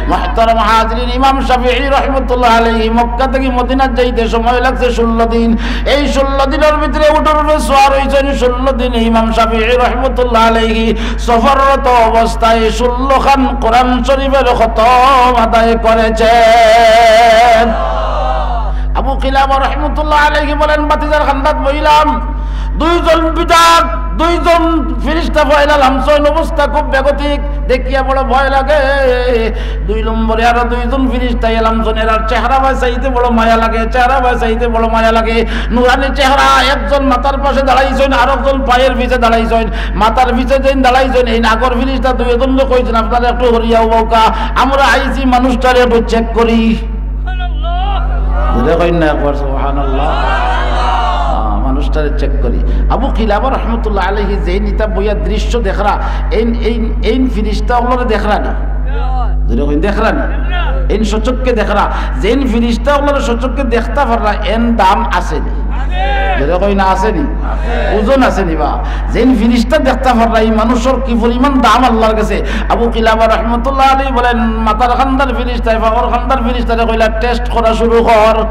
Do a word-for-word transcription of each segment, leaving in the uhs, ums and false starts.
মুহতারাম হাজিরিন, ইমাম শাফিঈ রহমতুল্লাহ আলাইহি মক্কা থাকি মদিনাত যাইতে সময় লাগছে ষোলো দিন। এই ষোলো দিনর ভিতরে উটর উপরে সওয়ার অইছইন ষোলো দিন। ইমাম শাফিঈ রহমতুল্লাহ আলাইহি সফররত অবস্থায় ষোলো খান কোরআন শরীফের খতম আদায় করেছেন। আবু কিলাবা রহমতুল্লাহ আলাইহি বলেন, ভাতিজার কান্দাত বইলাম, দুইজন পিতা, দুইজন ফিরিস্তা পয়লা লামছইন, অবস্থা খুব বেগতিক, দেখিয়া বড় ভয় লাগে। দুই নম্বরে আরো দুইজন ফিরিস্তা লামছইন, এরার চেহারা বায় চাইতে বড় মায়া লাগে, চেহারা বায় চাইতে বড় মায়া লাগে। নুরানি চেহারা, একজন মাথার পাশে দাঁড়াইছইন, আরকজন পায়ের পিছে দাঁড়াইছইন। মাথার পিছে যেইন দাঁড়াইছইন, এইন আগর ফিরিস্তা দুইজনরে কইছইন, "আপনারা একটু হরিয়া উবাউক্কা, আমরা আইছি মানুষটারে একটু চেক করি।" জোরে কইন না একবার সুবহানাল্লাহ। আহ, মানুষটারে চেক করি। আবু কিলাবা রহমতুল্লাহ আলাইহি যেইন ইতা বইয়া দৃশ্য দেখরা, এইন, এইন, এইন ফিরিস্তা অকলরে দেখরা নি? জোরে কইন, দেখরা নি? এইন সচক্ষে দেখরা, যেইন ফিরিস্তা অকলরে সচক্ষে দেখতা পাররা, এন দাম আছে নি? জোরে কইন না, আছে নি? ওজন আছে নি বা? যেইন ফিরিস্তা দেখতা পাররা, ই মানুষর কি পরিমাণ দাম আল্লাহর গেছে। আবু কিলাবা রহমতুল্লাহ আলাইহি বলেন, মাথার কান্দার ফিরিস্তায় পাওর কান্দার ফিরিস্তারে কইলা, "টেস্ট করা শুরু কর।"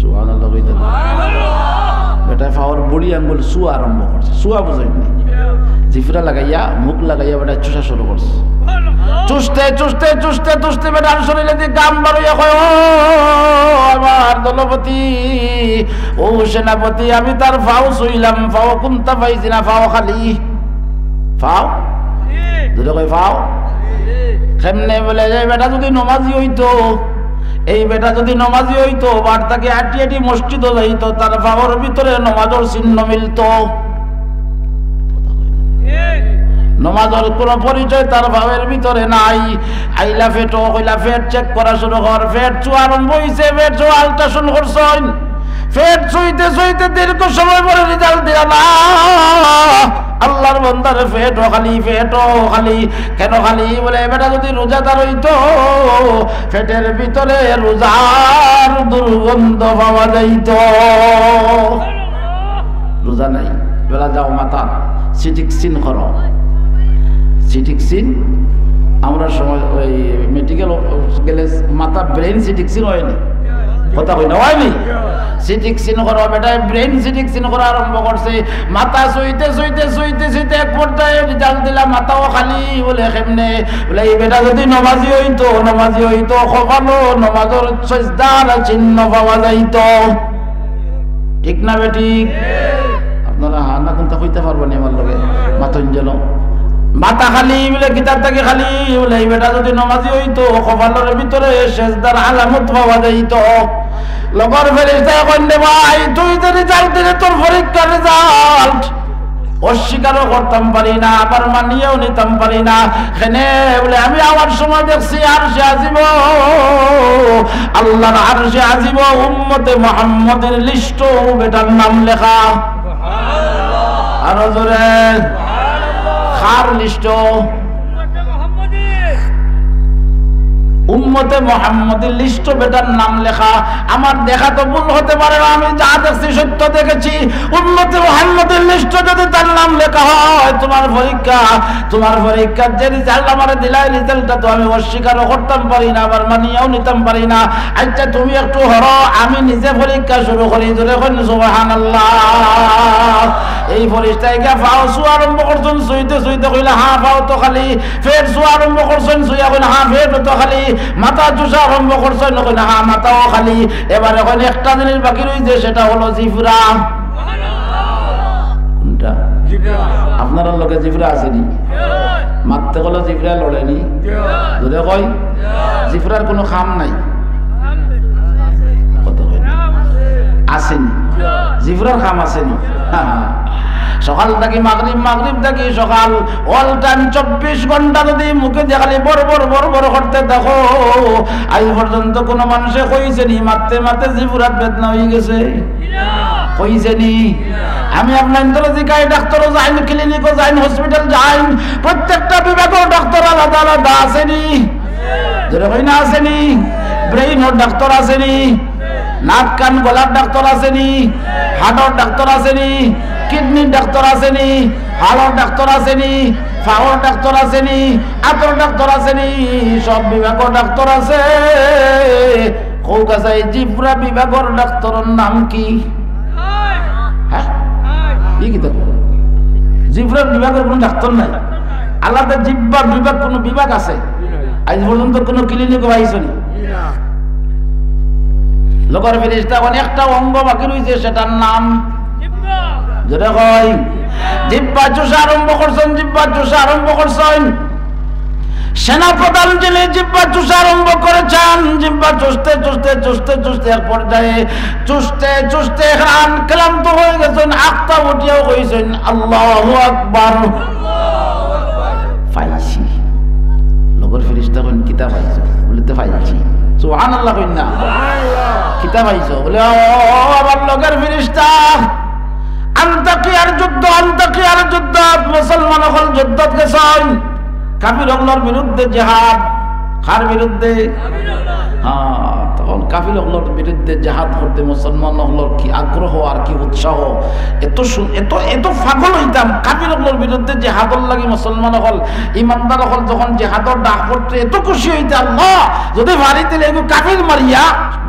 সুবহানাল্লাহ কইতা না? বেটায় পাওর বুড়ি আঙ্গুল চুয়া আরম্ভ করছে। চুয়া বুঝইন নি? জিফরা লাগাইয়া, মুখ লাগাইয়া বেটায় চুষা শুরু করছে। চুষতে, চুষতে, চুষতে, চুষতে বেটার শরীরেদি ঘাম বারইয়া কয়, "ও আমার দলপতি, ও সেনাপতি, আমি তার পাও ছুইলাম, পাও কুন্তা পাইছি না, পাও খালি।" পাও? জোরে কই পাও? কেমনে? বলে, "এই বেটা যুদি নমাজি অইতো, এই বেটা যুদি নমাজি অইতো, বার থাকি আটি আটি মসজিদো যাইতো, তার পাওর ভিতরে নমাজর চিহ্ন মিলতো। নমাজর কোনো পরিচয় তার পাওর ভিতরে নাই।" আইলা পেটো, কইলা, "পেট চেক করা শুরু কর।" পেট চুয়া আরম্ভ অইছে, পেট চুয়া আল্ট্রাসাউন্ড করছইন। পেট ছুইতে ছুইতে দীর্ঘ সময় পরে রেজাল্ট দিলা না, আল্লাহর বান্দার পেটও খালি, পেটও খালি। কেন খালি? বলে, "এ বেটা যুদি রোজাদার অইতো, পেটের ভিতরে রোজার দুর্গন্ধ পাওয়া যাইতো।" রোজা নাই, বেলা যাও মাথা সিটিক্সিন করো। সিটিক্সিন আমরা সময় ওই মেডিকেল গেলে মাথা ব্রেইন সিটিক্সিন অয়নি? কথা কই না, অয়নি? সিটিক্সিন করো, বেটায় ব্রেইন সিটিক্সিন করা আরম্ভ করছে। মাথা ছুইতে, ছুইতে, ছুইতে, ছুইতে এক পর্যায়ে রেজাল্ট দিলা, মাথাও খালি। বলে, "কেমনে?" বলে, "এই বেটা যুদি নমাজি অইতো, নমাজি অইতো, কপালো নমাজর সেজদার চিহ্ন পাওয়া যাইতো।" ঠিক না বেঠিক? আপনারা হা না কুন্তা কইতা পারবা নি আমার লগে? মাতইন যেন। মাথা খালি বলে, কিতার থাকি খালি বলে, এই বেটা যুদি নমাজি অইতো, কপালর ভিতরে সেজদার আলামত পাওয়া যাইতো। লগর ফেরেশতায় কইন, "রে ভাই, তুই যে রেজাল্ট দিলে, তোর পরীক্ষার রেজাল্ট, অস্বীকারও করতাম পারি না, আবার মানিয়াও নিতাম পারি না।" কেনে? বলে, "আমি আওয়ার সময় দেখছি আরশে আজিম, আল্লাহর আরশে আজিম উম্মতে মুহাম্মদীর লিস্টো বেটার নাম লেখা।" আরো জোরে। কার লিস্টো? উম্মতে মুহাম্মদীর লিস্টো বেটার নাম লেখা। আমার দেখা তো ভুল হতে পারে না, আমি যা দেখছি সত্য দেখেছি। উম্মতে মুহাম্মদীর লিস্টো যদি তার নাম লেখা হয়, তোমার পরীক্ষা, তোমার পরীক্ষার যে রেজাল্ট আমারে দিলায়, রেজাল্টটা তো আমি অস্বীকারও করতাম পারি না, আবার মানিয়াও নিতাম পারি না। আচ্ছা, তুমি একটু হরো, আমি নিজে পরীক্ষা শুরু করি। জোরে কইন সুবহানাল্লাহ। এই ফেরেশতায় গিয়া পাও ছুয়া আরম্ভ করছইন, ছুইতে ছুইতে কইলা, "হ্যাঁ, পাও তো খালি।" ফের ছুয়া আরম্ভ করছইন, ছুইয়া কইলা, "হ্যাঁ, পেটও তো খালি।" মাথা চুষা আরম্ভ করছইন, কইলা, "হ্যাঁ, মাথাও খালি।" এবারে কইন, "একটা জিনিস বাকি রইছে, সেটা হলো জিফরা।" কোনটা? আপনারার লগে জিফরা আছে নি? মাততে কইলে জিফরা লড়ে নি? যদি কই, জিফরার কোনো কাম নাই। কথা কই না। আছে নি? জিফরার কাম আছে নি? সকাল থাকি মাগরিব, মাগরিব থাকি সকাল, all time চব্বিশ ঘন্টা যদি মুখে দিয়া খালি বর বর বর বর করতে থাকো, আজ পর্যন্ত কোনো মানুষে কইছে নি, মাততে মাততে জিফরাত বেদনা অইগেছে? কইছে নি? আমি আপনার ধরে জিগাই, ডাক্তারও যাইন, ক্লিনিকও যাইন, হসপিটাল যাইন, প্রত্যেকটা বিভাগর ডাক্তার আলাদা আলাদা আছে নি? জোরে কই না, আছে নি? ব্রেইনর ডাক্তার আছে নি? নাক কান গলার ডাক্তার আছে নি? হার্টর ডাক্তার আছে নি? কিডনির ডাক্তার আছে নি? হাড়র ডাক্তার আছে নি? পাওর ডাক্তার আছে নি, আতর ডাক্তার আছে নি, সব বিভাগর ডাক্তার আছে। কউক্কা চাই, জিব্রা বিভাগর ডাক্তারর নাম কি? হ্যাঁ? ই কিতা কও? জিব্রা বিভাগর কুনু ডাক্তার নাই? আলাদা জিব্বা বিভাগ কুনু বিভাগ আছে? আইজ পর্যন্ত কুনু ক্লিনিকো পাইছো নি? লগর ফিরিস্তা অখন একটা অঙ্গ বাকি রইছে, সেটার নাম জোরে কই। জিব্বা চুষা আরম্ভ করছইন, জিব্বা চুষা আরম্ভ করছইন। সেনাপ্রধান যিনি জিব্বা চুষা আরম্ভ করেছেন, জিব্বা চুষতে, চুষতে, চুষতে, চুষতে এক পর্যায়ে চুষতে, চুষতে একরান ক্লান্ত হয়ে গেছইন, আখতা উঠিয়াউ কইছইন, "আল্লাহু আকবার।" পাইছি। লগর ফিরিস্তা কইন, "কিতা পাইছো?" বলে, "তে পাইছি।" সুবহানাল্লাহ কইন না। "কিতা পাইছো?" বলে, "ও, ও, আমার লগর ফিরিস্তা, আন্তাকিয়ার যুদ্ধ, আন্তাকিয়ার যুদ্ধ, মুসলমান অকল যুদ্ধত গেছইন, কাফির অকলর বিরুদ্ধে জেহাদ।" কার বিরুদ্ধে? হ্যাঁ, তখন কাফির অকলর বিরুদ্ধে জেহাদ করতে মুসলমান অকলর কি আগ্রহ আর কি উৎসাহ, এত সু-, এত, এত পাগল অইতাম কাফির অকলর বিরুদ্ধে জেহাদর লাগি। মুসলমান অকল, ইমানদার অকল যখন জেহাদর ডাক পড়তে এত খুশি অইতা, "আল্লাহ, যদি পারি তাইলে এগু কাফির মারিয়া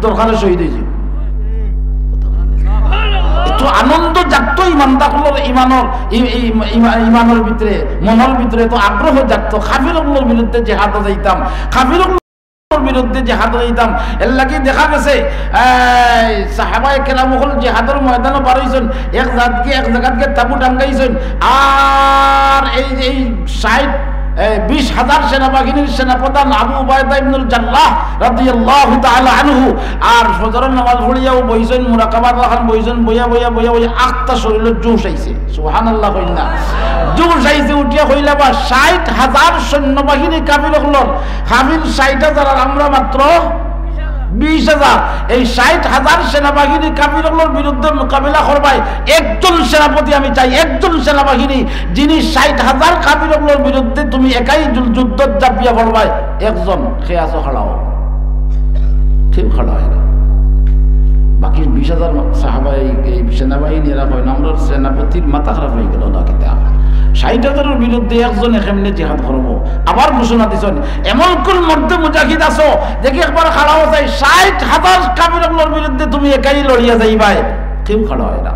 দরকারে শহীদ অইযিমু।" এত আনন্দ জাগতো ইমানদার অকলর ইমানর, ই-, ই-, ইমা-, ইমানর ভিতরে, মনর ভিতরে এত আগ্রহ জাগতো, কাফির অকলর বিরুদ্ধে জেহাদো যাইতাম, কাফির অকলর বিরুদ্ধে জেহাদো যাইতাম। এর লাগি দেখা গেছে, এই, সাহাবায়ে কেরাম অকল জেহাদর ময়দানো বার অইছইন, এক জাতকে, এক জাগাতকে তাবু টাঙ্গাইছইন, আর এই, এই ষাইট, এই বিশ হাজার সেনাবাহিনীর সেনাপ্রধান আবু উবায়দা ইবনুল জার্রাহ রাদিয়াল্লাহু তাআলা আনহু, আর ফজরর নামাজ পড়িয়াউ বইছইন, মুরাকাবার লাখান বইছইন, বইয়া, বইয়া, বইয়া, বইয়া, আখতা শরীরো জোশ আইছে। সুবহানাল্লাহ কইন না। জোশ আইছে, উঠিয়া কইলা, "বা, ষাইট হাজার সৈন্যবাহিনী কাফির অকলর, কাফির ষাইট হাজার আর আমরা মাত্র বিশ হাজার। এই ষাইট হাজার সেনাবাহিনী কাফির অকলর বিরুদ্ধে মোকাবিলা করবায় একজন সেনাপতি আমি চাই, একজন সেনাবাহিনী, যিনি ষাইট হাজার কাফির অকলর বিরুদ্ধে তুমি একাই যু-, যুদ্ধত ঝাঁপিয়া পড়বায়, একজন।" কে আছো খাড়াও? কেউ খাড়া অয় না। বাকি বিশ হাজার সাহাবা, এই, এই সেনাবাহিনী এরা কইন, "আমরার সেনাপতির মাথা খারাপ অইগেলো না কিতা? ষাইট হাজারর বিরুদ্ধে একজনে কেমনে জিহাদ করবো?" আবার ঘোষণা দিছইন, "এমন কুন মর্দে মুজাহিদ আছো, দেখি একবার খাড়াও চাই, ষাইট হাজার কাফির অকলর বিরুদ্ধে তুমি একাই লড়িয়া যাইবায়।" কেউ খাড়া অয় না।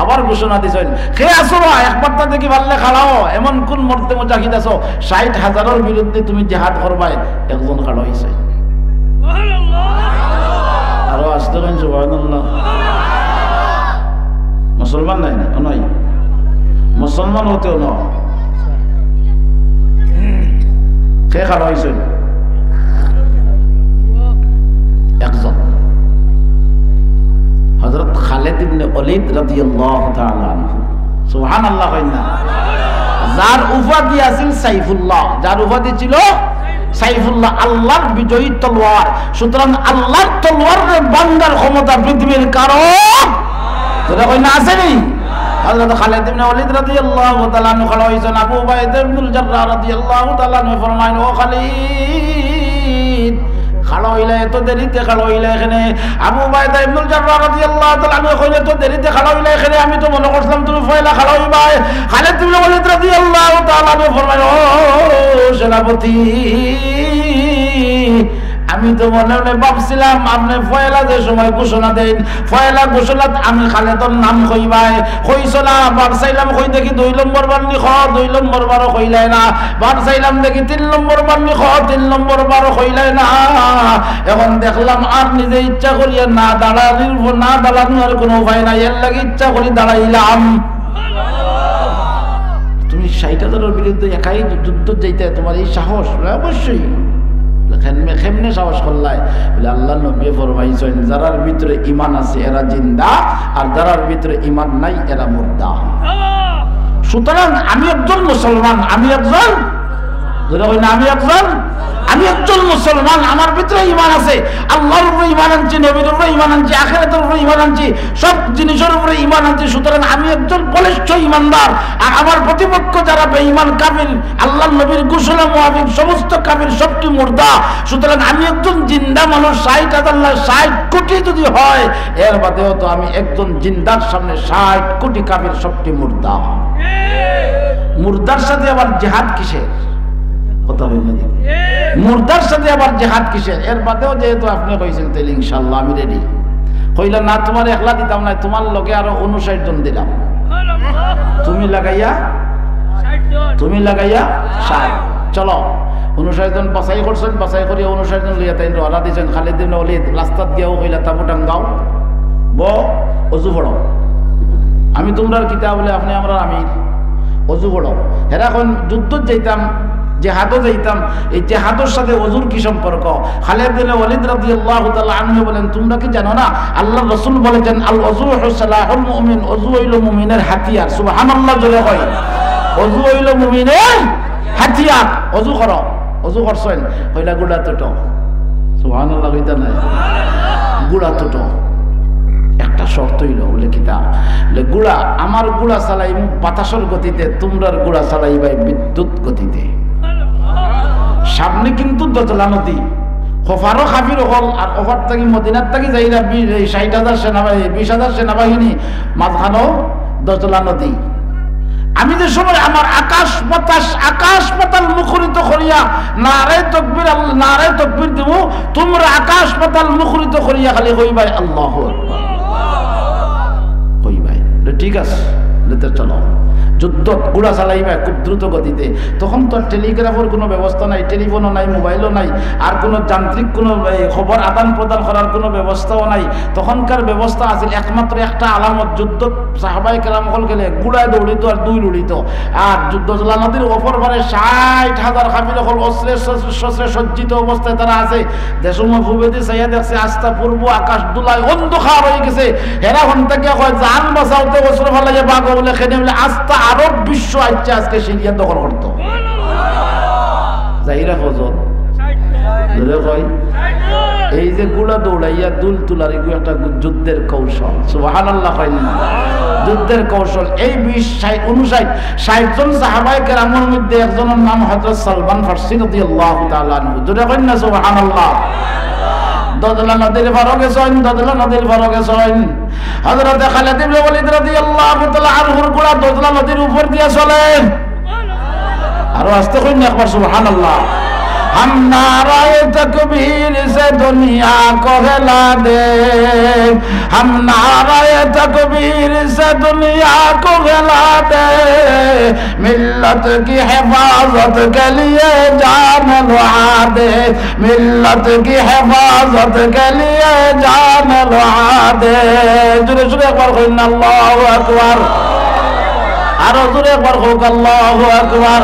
আবার ঘোষণা দিছইন, "কে আছো বা, একবার তা দেখি পারলে খাড়াও, এমন কুন মর্দে মুজাহিদ আছো, ষাইট হাজারর বিরুদ্ধে তুমি জেহাদ করবায়?" একজন খাড়া অইছে। আরো আস্তে কইন, "সুবহানাল্লাহ।" মুসলমান নায় না, অ নায়। মুসলমান অইতে অ নায়। কে খাড়া অইছইন? একজন। হযরত খালিদ ইবনে ওয়ালিদ রাদিয়াল্লাহু তাআলা আনহু। সুবহানাল্লাহ কইন না। যার উপাধি আছিল সাইফুল্লাহ, যার উপাধি ছিল সাইফুল্লাহ, আল্লাহর বিজয়ী তলোয়ার। সুতরাং আল্লাহর তলোয়াররে ভাঙ্গার ক্ষমতা পৃথিবীর কারো, জোরে কইন না, আছে নি? হযরত খালিদ ইবনে ওয়ালিদ রাদিয়াল্লাহু তাআলা আনহু খাড়া অইছইন, আবু উবাইদা ইবনুল জাররাহ রাদিয়াল্লাহু তাআলা আনহু ফরমাইন, "ও খালিদ, খাড়া অইলা, এত দেরিতে খাড়া অইলা কেনে?" আবু উবাইদা ইবনুল জাররাহ রাদিয়াল্লাহু তাআলা আনহু কইন, "এত দেরিতে খাড়া অইলা কেনে? আমি তো মনো করছিলাম তুমি পয়লা খাড়া অইবায়।" খালিদ ইবনে ওয়ালিদ রাদিয়াল্লাহু তাআলা আনহু ফরমাইন, "ও সেনাপতি, আমি তো মনে মনে ভাবছিলাম আপনে পয়লা যে সময় ঘোষণা দেইন, পয়লা ঘোষণাত আমি খালিদর নাম কইবায়, কইছো না, বার চাইলাম কই দেখি দুই নম্বর বার নি খ, দুই নম্বর বারও কইলায় না, বার চাইলাম দেখি তিন নম্বর বার নি খ, তিন নম্বর বারও কইলায় না। এখন দেখলাম আর নিজে ইচ্ছা করিয়া না দাঁড়ানির, না দাঁড়ানোর কুনু উপায় নাই, এর লাগি ইচ্ছা করি দাঁড়াইলাম।" তুমি ষাইট হাজারর বিরুদ্ধে একাই যুদ্ধত যাইতায়, তুমার এই সাহস? বলে, "অবশ্যই।" বলে, "কেমনে, কেমনে সাহস করলায়?" বলে, "আল্লাহর নবীয়ে ফরমাইছইন, যারার ভিতরে ঈমান আছে এরা জিন্দা, আর যারার ভিতরে ঈমান নাই এরা মুর্দা।" সুতরাং আমি একজন মুসলমান, আমি একজন, জোরে কইন না, আমি একজন, আমি একজন মুসলমান, আমার ভিতরে ঈমান আছে, আল্লাহর উপরে ঈমান আনছি, নবীর উপরে ঈমান আনছি, আখিরাতের উপরে ঈমান আনছি, সব জিনিসর উপরে ঈমান আনছি। সুতরাং আমি একজন বলিষ্ঠ ঈমানদার। আর আমার প্রতিপক্ষ যারা বেঈমান কাফির, আল্লাহর নবীর ঘোষণা মুআফিক সমস্ত কাফির সবটি মুর্দা। সুতরাং আমি একজন জিন্দা মানুষ, ষাইট হাজার না ষাইট কোটি যদি হয়, এর বাদেও তো আমি একজন জিন্দার সামনে ষাইট কোটি কাফির সবটি মুর্দা। মুর্দার সাথে আবার জেহাদ কিসের? কথা বলবেন না। মুর্দার সাথে আবার জেহাদ কিসের? এর বাদেও যেহেতু আপনি কইছেন, তাইলে ইনশাআল্লাহ আমি রেডি। কইলা, "না, তোমার একলা দিতাম না, তোমার লগে আরো ঊনষাট জন দিলাম।" তুমি লাগাইয়া, তুমি লাগাইয়া ষাট। চলো, ঊনষাট জন বাছাই করছেন, বাছাই করিয়া ঊনষাট জন লইয়া তাইন রওয়ানা দিছেন। খালিদ ইবনে ওয়ালিদ রাস্তাত গিয়াও কইলা, "তাবু টাঙ্গাও, ব, অজু পড়ো।" আমি তোমরার কিতা বলে, আপনি আমরার আমির, অজু পড়ো। হেরা কইন, "যুদ্ধত যাইতাম, জেহাদও যাইতাম, এই জেহাদর সাথে অজুর কি সম্পর্ক?" খালিদ বিন ওয়ালিদ রাদিয়াল্লাহু তাআলা আনহু বলেন, "তোমরা কি জানো না, আল্লাহর রাসূল বলেছেন, 'আল ওযু সালাহুল মুমিন', অজু হইল মুমিনের হাতিয়ার।" সুবহানাল্লাহ, জোরে কই, "অজু হইল মুমিনের হাতিয়ার।" অজু করো, অজু করছইন, কইলা, "গুড়া তুটো।" সুবহানাল্লাহ কইতা নাই? "গুড়া তুটো।" একটা শর্ত হইল, বলে, "কিতা?" বলে, "গুড়া, আমার গুড়া চালাইমু বাতাসর গতিতে, তোমরার গুড়া চালাইবায় বিদ্যুৎ গতিতে।" সামনে কিন্তু দজলা নদী, হপারও কাফির অকল, আর ওপার থাকি মদিনার থাকি যাইরা বি-, এই ষাট হাজার সেনাবাহিনী, বিশ হাজার সেনাবাহিনী, মাঝখানো দজলা নদী। আমি যে সময় আমার আকাশ বাতাস, আকাশ পাতাল মুখরিত করিয়া নারায়ে তকবীর, আল-, নারায়ে তকবীর দিমু, তোমরা আকাশ পাতাল মুখরিত করিয়া খালি কইবায়, "আল্লাহু আকবার।" কইবায়। বলে, "ঠিক আছে, বলে, তে চলো।" যুদ্ধত গুড়া চালাইবায় খুব দ্রুত গতিতে। তখন তো আর টেলিগ্রাফর কোনো ব্যবস্থা নাই, টেলিফোনও নাই, মোবাইলও নাই, আর কোনো যান্ত্রিক কোনো, এই, খবর আদান প্রদান করার কোনো ব্যবস্থাও নাই। তখনকার ব্যবস্থা আছিল একমাত্র একটা আলামত, যুদ্ধত সাহাবায়ে কেরাম অকল গেলে গুড়ায় দৌড়িত আর দুইল উড়িত। আর যুদ্ধ দজলা নদীর অপর পারে ষাট হাজার কাফির অকল অস্ত্রে শস্ত্রে, শস্ত্রে সজ্জিত অবস্থায় তারা আছে। যে সময় পূবেদি চাইয়া দেখছে, আস্তা পূর্ব আকাশ ধুলায় অন্ধকার হয়ে গেছে। হেরা হন থাকিয়া কয়, "জান বাঁচাও, তে অস্ত্র ফালাইয়া ভাগো।" বলে, "কেনে?" বলে, "আস্তা আরব বিশ্ব আইছে আজকে সিরিয়া দখল করতো।" যাইরা ফজল। জোরে কই। এই যে গুড়া দৌড়াইয়া দুল তুলার, এগু একটা যুদ্ধের কৌশল। সুবহানাল্লাহ কইন না? যুদ্ধের কৌশল। এই বিশ, ষাট, ঊনষাট, ষাট জন সাহাবায়ে কেরামর মধ্যে একজনের নাম হযরত সালমান ফার্সি রাদিয়াল্লাহু তাআলা আনহু। জোরে কইন না সুবহানাল্লাহ। দজলা নদীর পারো গেছইন, দজলা নদীর পারো গেছইন। হযরতে খালিদ ইবনে ওয়ালিদ রাদিয়াল্লাহু তাআলা আনহুর গুড়া দজলা নদীর উপর দিয়া চলে। আরো আস্তে কইন না একবার সুবহানাল্লাহ। ہم نعرۂ تکبیر سے دنیا کو ہلا دیں، ہم نعرۂ تکبیر سے دنیا کو ہلا دیں، ملت کی حفاظت کے لیے جان لعا دیں، ملت کی حفاظت کے لیے جان لعا دیں۔ জোরে জোরে একবার কইন না, আল্লাহু আকবার। আরো জোরে একবার কউক, আল্লাহু আকবার।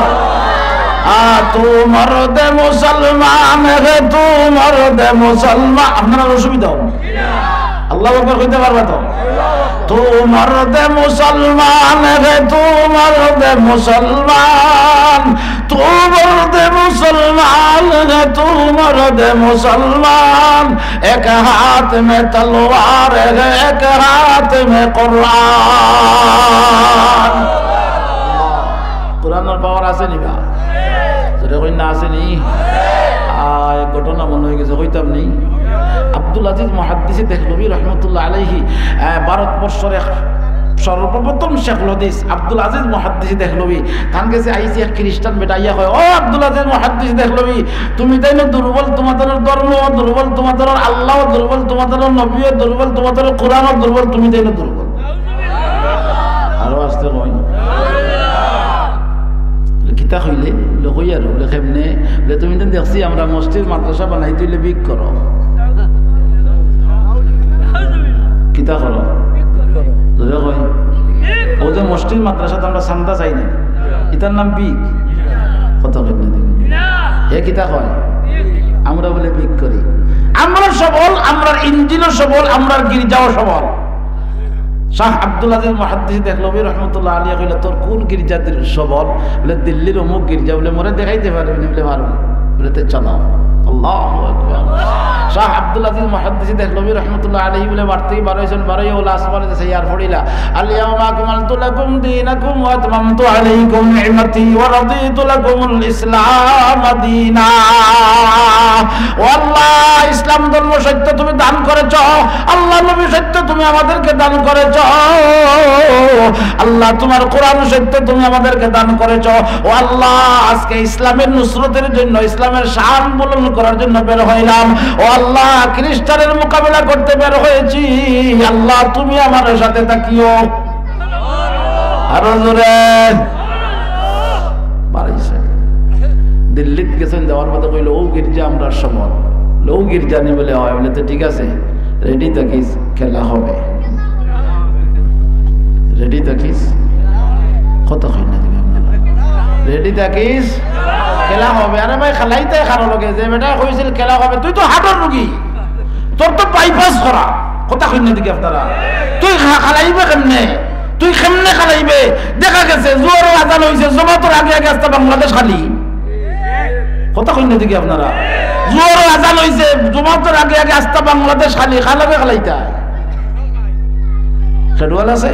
আ, তু মর্দে মুসলমান হে, তু মর্দে মুসলমান। আপনারার অসুবিধা অইবো। আল্লাহু আকবার কইতা পারবা তো? তু মর্দে মুসলমান হে, তু মর্দে মুসলমান, তু মর্দে মুসলমান হে, তু মর্দে মুসলমান, এক হাত মে তলোয়ার হে, এক হাত মে কোরআন। কোরআনর পাওয়ার আছে নি বা? জোরে কইন না, আছে নি? আহ, এক ঘটনা মনে হয়ে গেছে, কইতাম নি? আব্দুল আজিজ মুহাদ্দিসে দেহলভী রহমতুল্লাহ আলাইহি, আহ, ভারতবর্ষর এক সর্বপ্রথম শেখুল হাদিস আব্দুল আজিজ মুহাদ্দিসে দেহলভী, তান গেছে আইছে এক খ্রিস্টান বেটা, আইয়া কয়, "ও আব্দুল আজিজ মুহাদ্দিসে দেহলভী, তুমি তাইন দুর্বল, তোমাদের ধর্ম দুর্বল, তোমাদের আল্লাহ দুর্বল, তোমাদের নবী দুর্বল, তোমাদের কোরআন দুর্বল, তুমি তাইন দুর্বল।" আরো আস্তে কইন। কিতা কইলে? বলে, "কই আর?" বলে, "কেমনে?" বলে, "তুমি তো দেখছি আমরা মসজিদ মাদ্রাসা বানাইতে হইলে ভিক করো।" কিতা করো? জোরে কই। ও যে মসজিদ মাদ্রাসাত আমরা চান্দা চাই না, ইতার নাম ভিক? কথা কইন না দেখি। হে কিতা কয়? আমরা বলে ভিক করি। আমরা সবল, আমরার ইঞ্জিলও সবল, আমরার গির্জাও সবল। শাহ আব্দুল আজিজ মুহাদ্দিস দেহলভী রহমতুল্লাহ আলাইহি কইলা, "তোর কোন গির্জা সবল?" বলে, "দিল্লির অমুক গির্জা।" বলে, "মোরে দেখাইতে পারবি নি?" বলে, "পারমু।" বলে, "তে চলো।" আল্লাহু আকবার। শাহ আব্দুল আজিজ মুহাদ্দিস দেহলভী রহমতুল্লাহ আলাইহি বলে, বাড়ি থাকি বারইছইন, বারইয়া ওলা আসমানে গেছে, ইয়ার পড়িলা, "আল ইয়াউমা আকমালতু লাকুম দীনাকুম ওয়া আতমামতু আলাইকুম নি'মাতি ওয়া রাদিতু লাকুমুল ইসলামা দীনা।" ও আল্লাহ, ইসলাম ধর্ম সত্য তুমি দান করেছ, আল্লাহ নবী সত্য তুমি আমাদেরকে দান করেছ, আল্লাহ তোমার কোরআন সত্য তুমি আমাদেরকে দান করেছ। ও আল্লাহ, আজকে ইসলামের নুসরতের জন্য, ইসলামের শান বুলন্দ করার জন্য বের হইলাম। ও আল্লাহ, খ্রিস্টানের মোকাবিলা করতে বের হয়েছি। আল্লাহ তুমি আমার সাথে থাকিও। আরো জোরে। বাড়াইছে। দিল্লিত গেছইন, যাওয়ার পথে কইলো, "ও গির্জা আমরার সবল।" "ও গির্জা নি?" বলে, "অয়।" বলে, "তো ঠিক আছে, রেডি থাকিস, খেলা হবে।" রেডি থাকিস? কথা কইন না দেখি আপনারা। রেডি থাকিস, খেলা হবে। আরে ভাই, খেলাইতে কারো লগে, যে বেটা কইছিল খেলা হবে, তুই তো হার্টর রুগী, তোর তো বাইপাস করা। কথা কইন না দেখি আপনারা। তুই খা-, খেলাইবে কেমনে? তুই কেমনে খেলাইবে? দেখা গেছে জোহরর আজান হইছে, জমাতর আগে আগে আস্তা বাংলাদেশ খালি। কথা কইন না দেখি আপনারা। জোহরর আজান হইছে, জমাতর আগে আগে আস্তা বাংলাদেশ খালি, কার লগে খেলাইতা? খেডুয়াল আছে?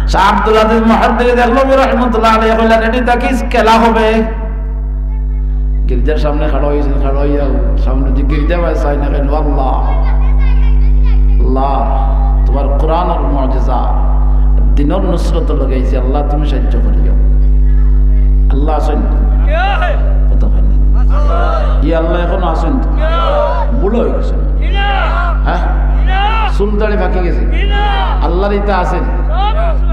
শাহ আব্দুল আজিজ মুহাদ্দিস দেহলভী রহমতুল্লাহ আলাইহি কইলা, "রেডি থাকিস, খেলা হবে।" গির্জার সামনে খাড়া হইছে, খাড়া হইয়া সামনে যে গির্জা ভাই চাই না কেন, "আল্লাহ, আল্লাহ, তোমার কোরআনর মুজিজা, দ্বীনর নুসরত লাগাইছে, আল্লাহ তুমি সাহায্য করিও।" আল্লাহ আছেন? কথা হয় না। ই আল্লাহ এখনো আছেন তো? বুড়া হয়ে গেছে। হ্যাঁ? চুল দাড়ি পাকি গেছে। আল্লাহর ইতা আছে নি?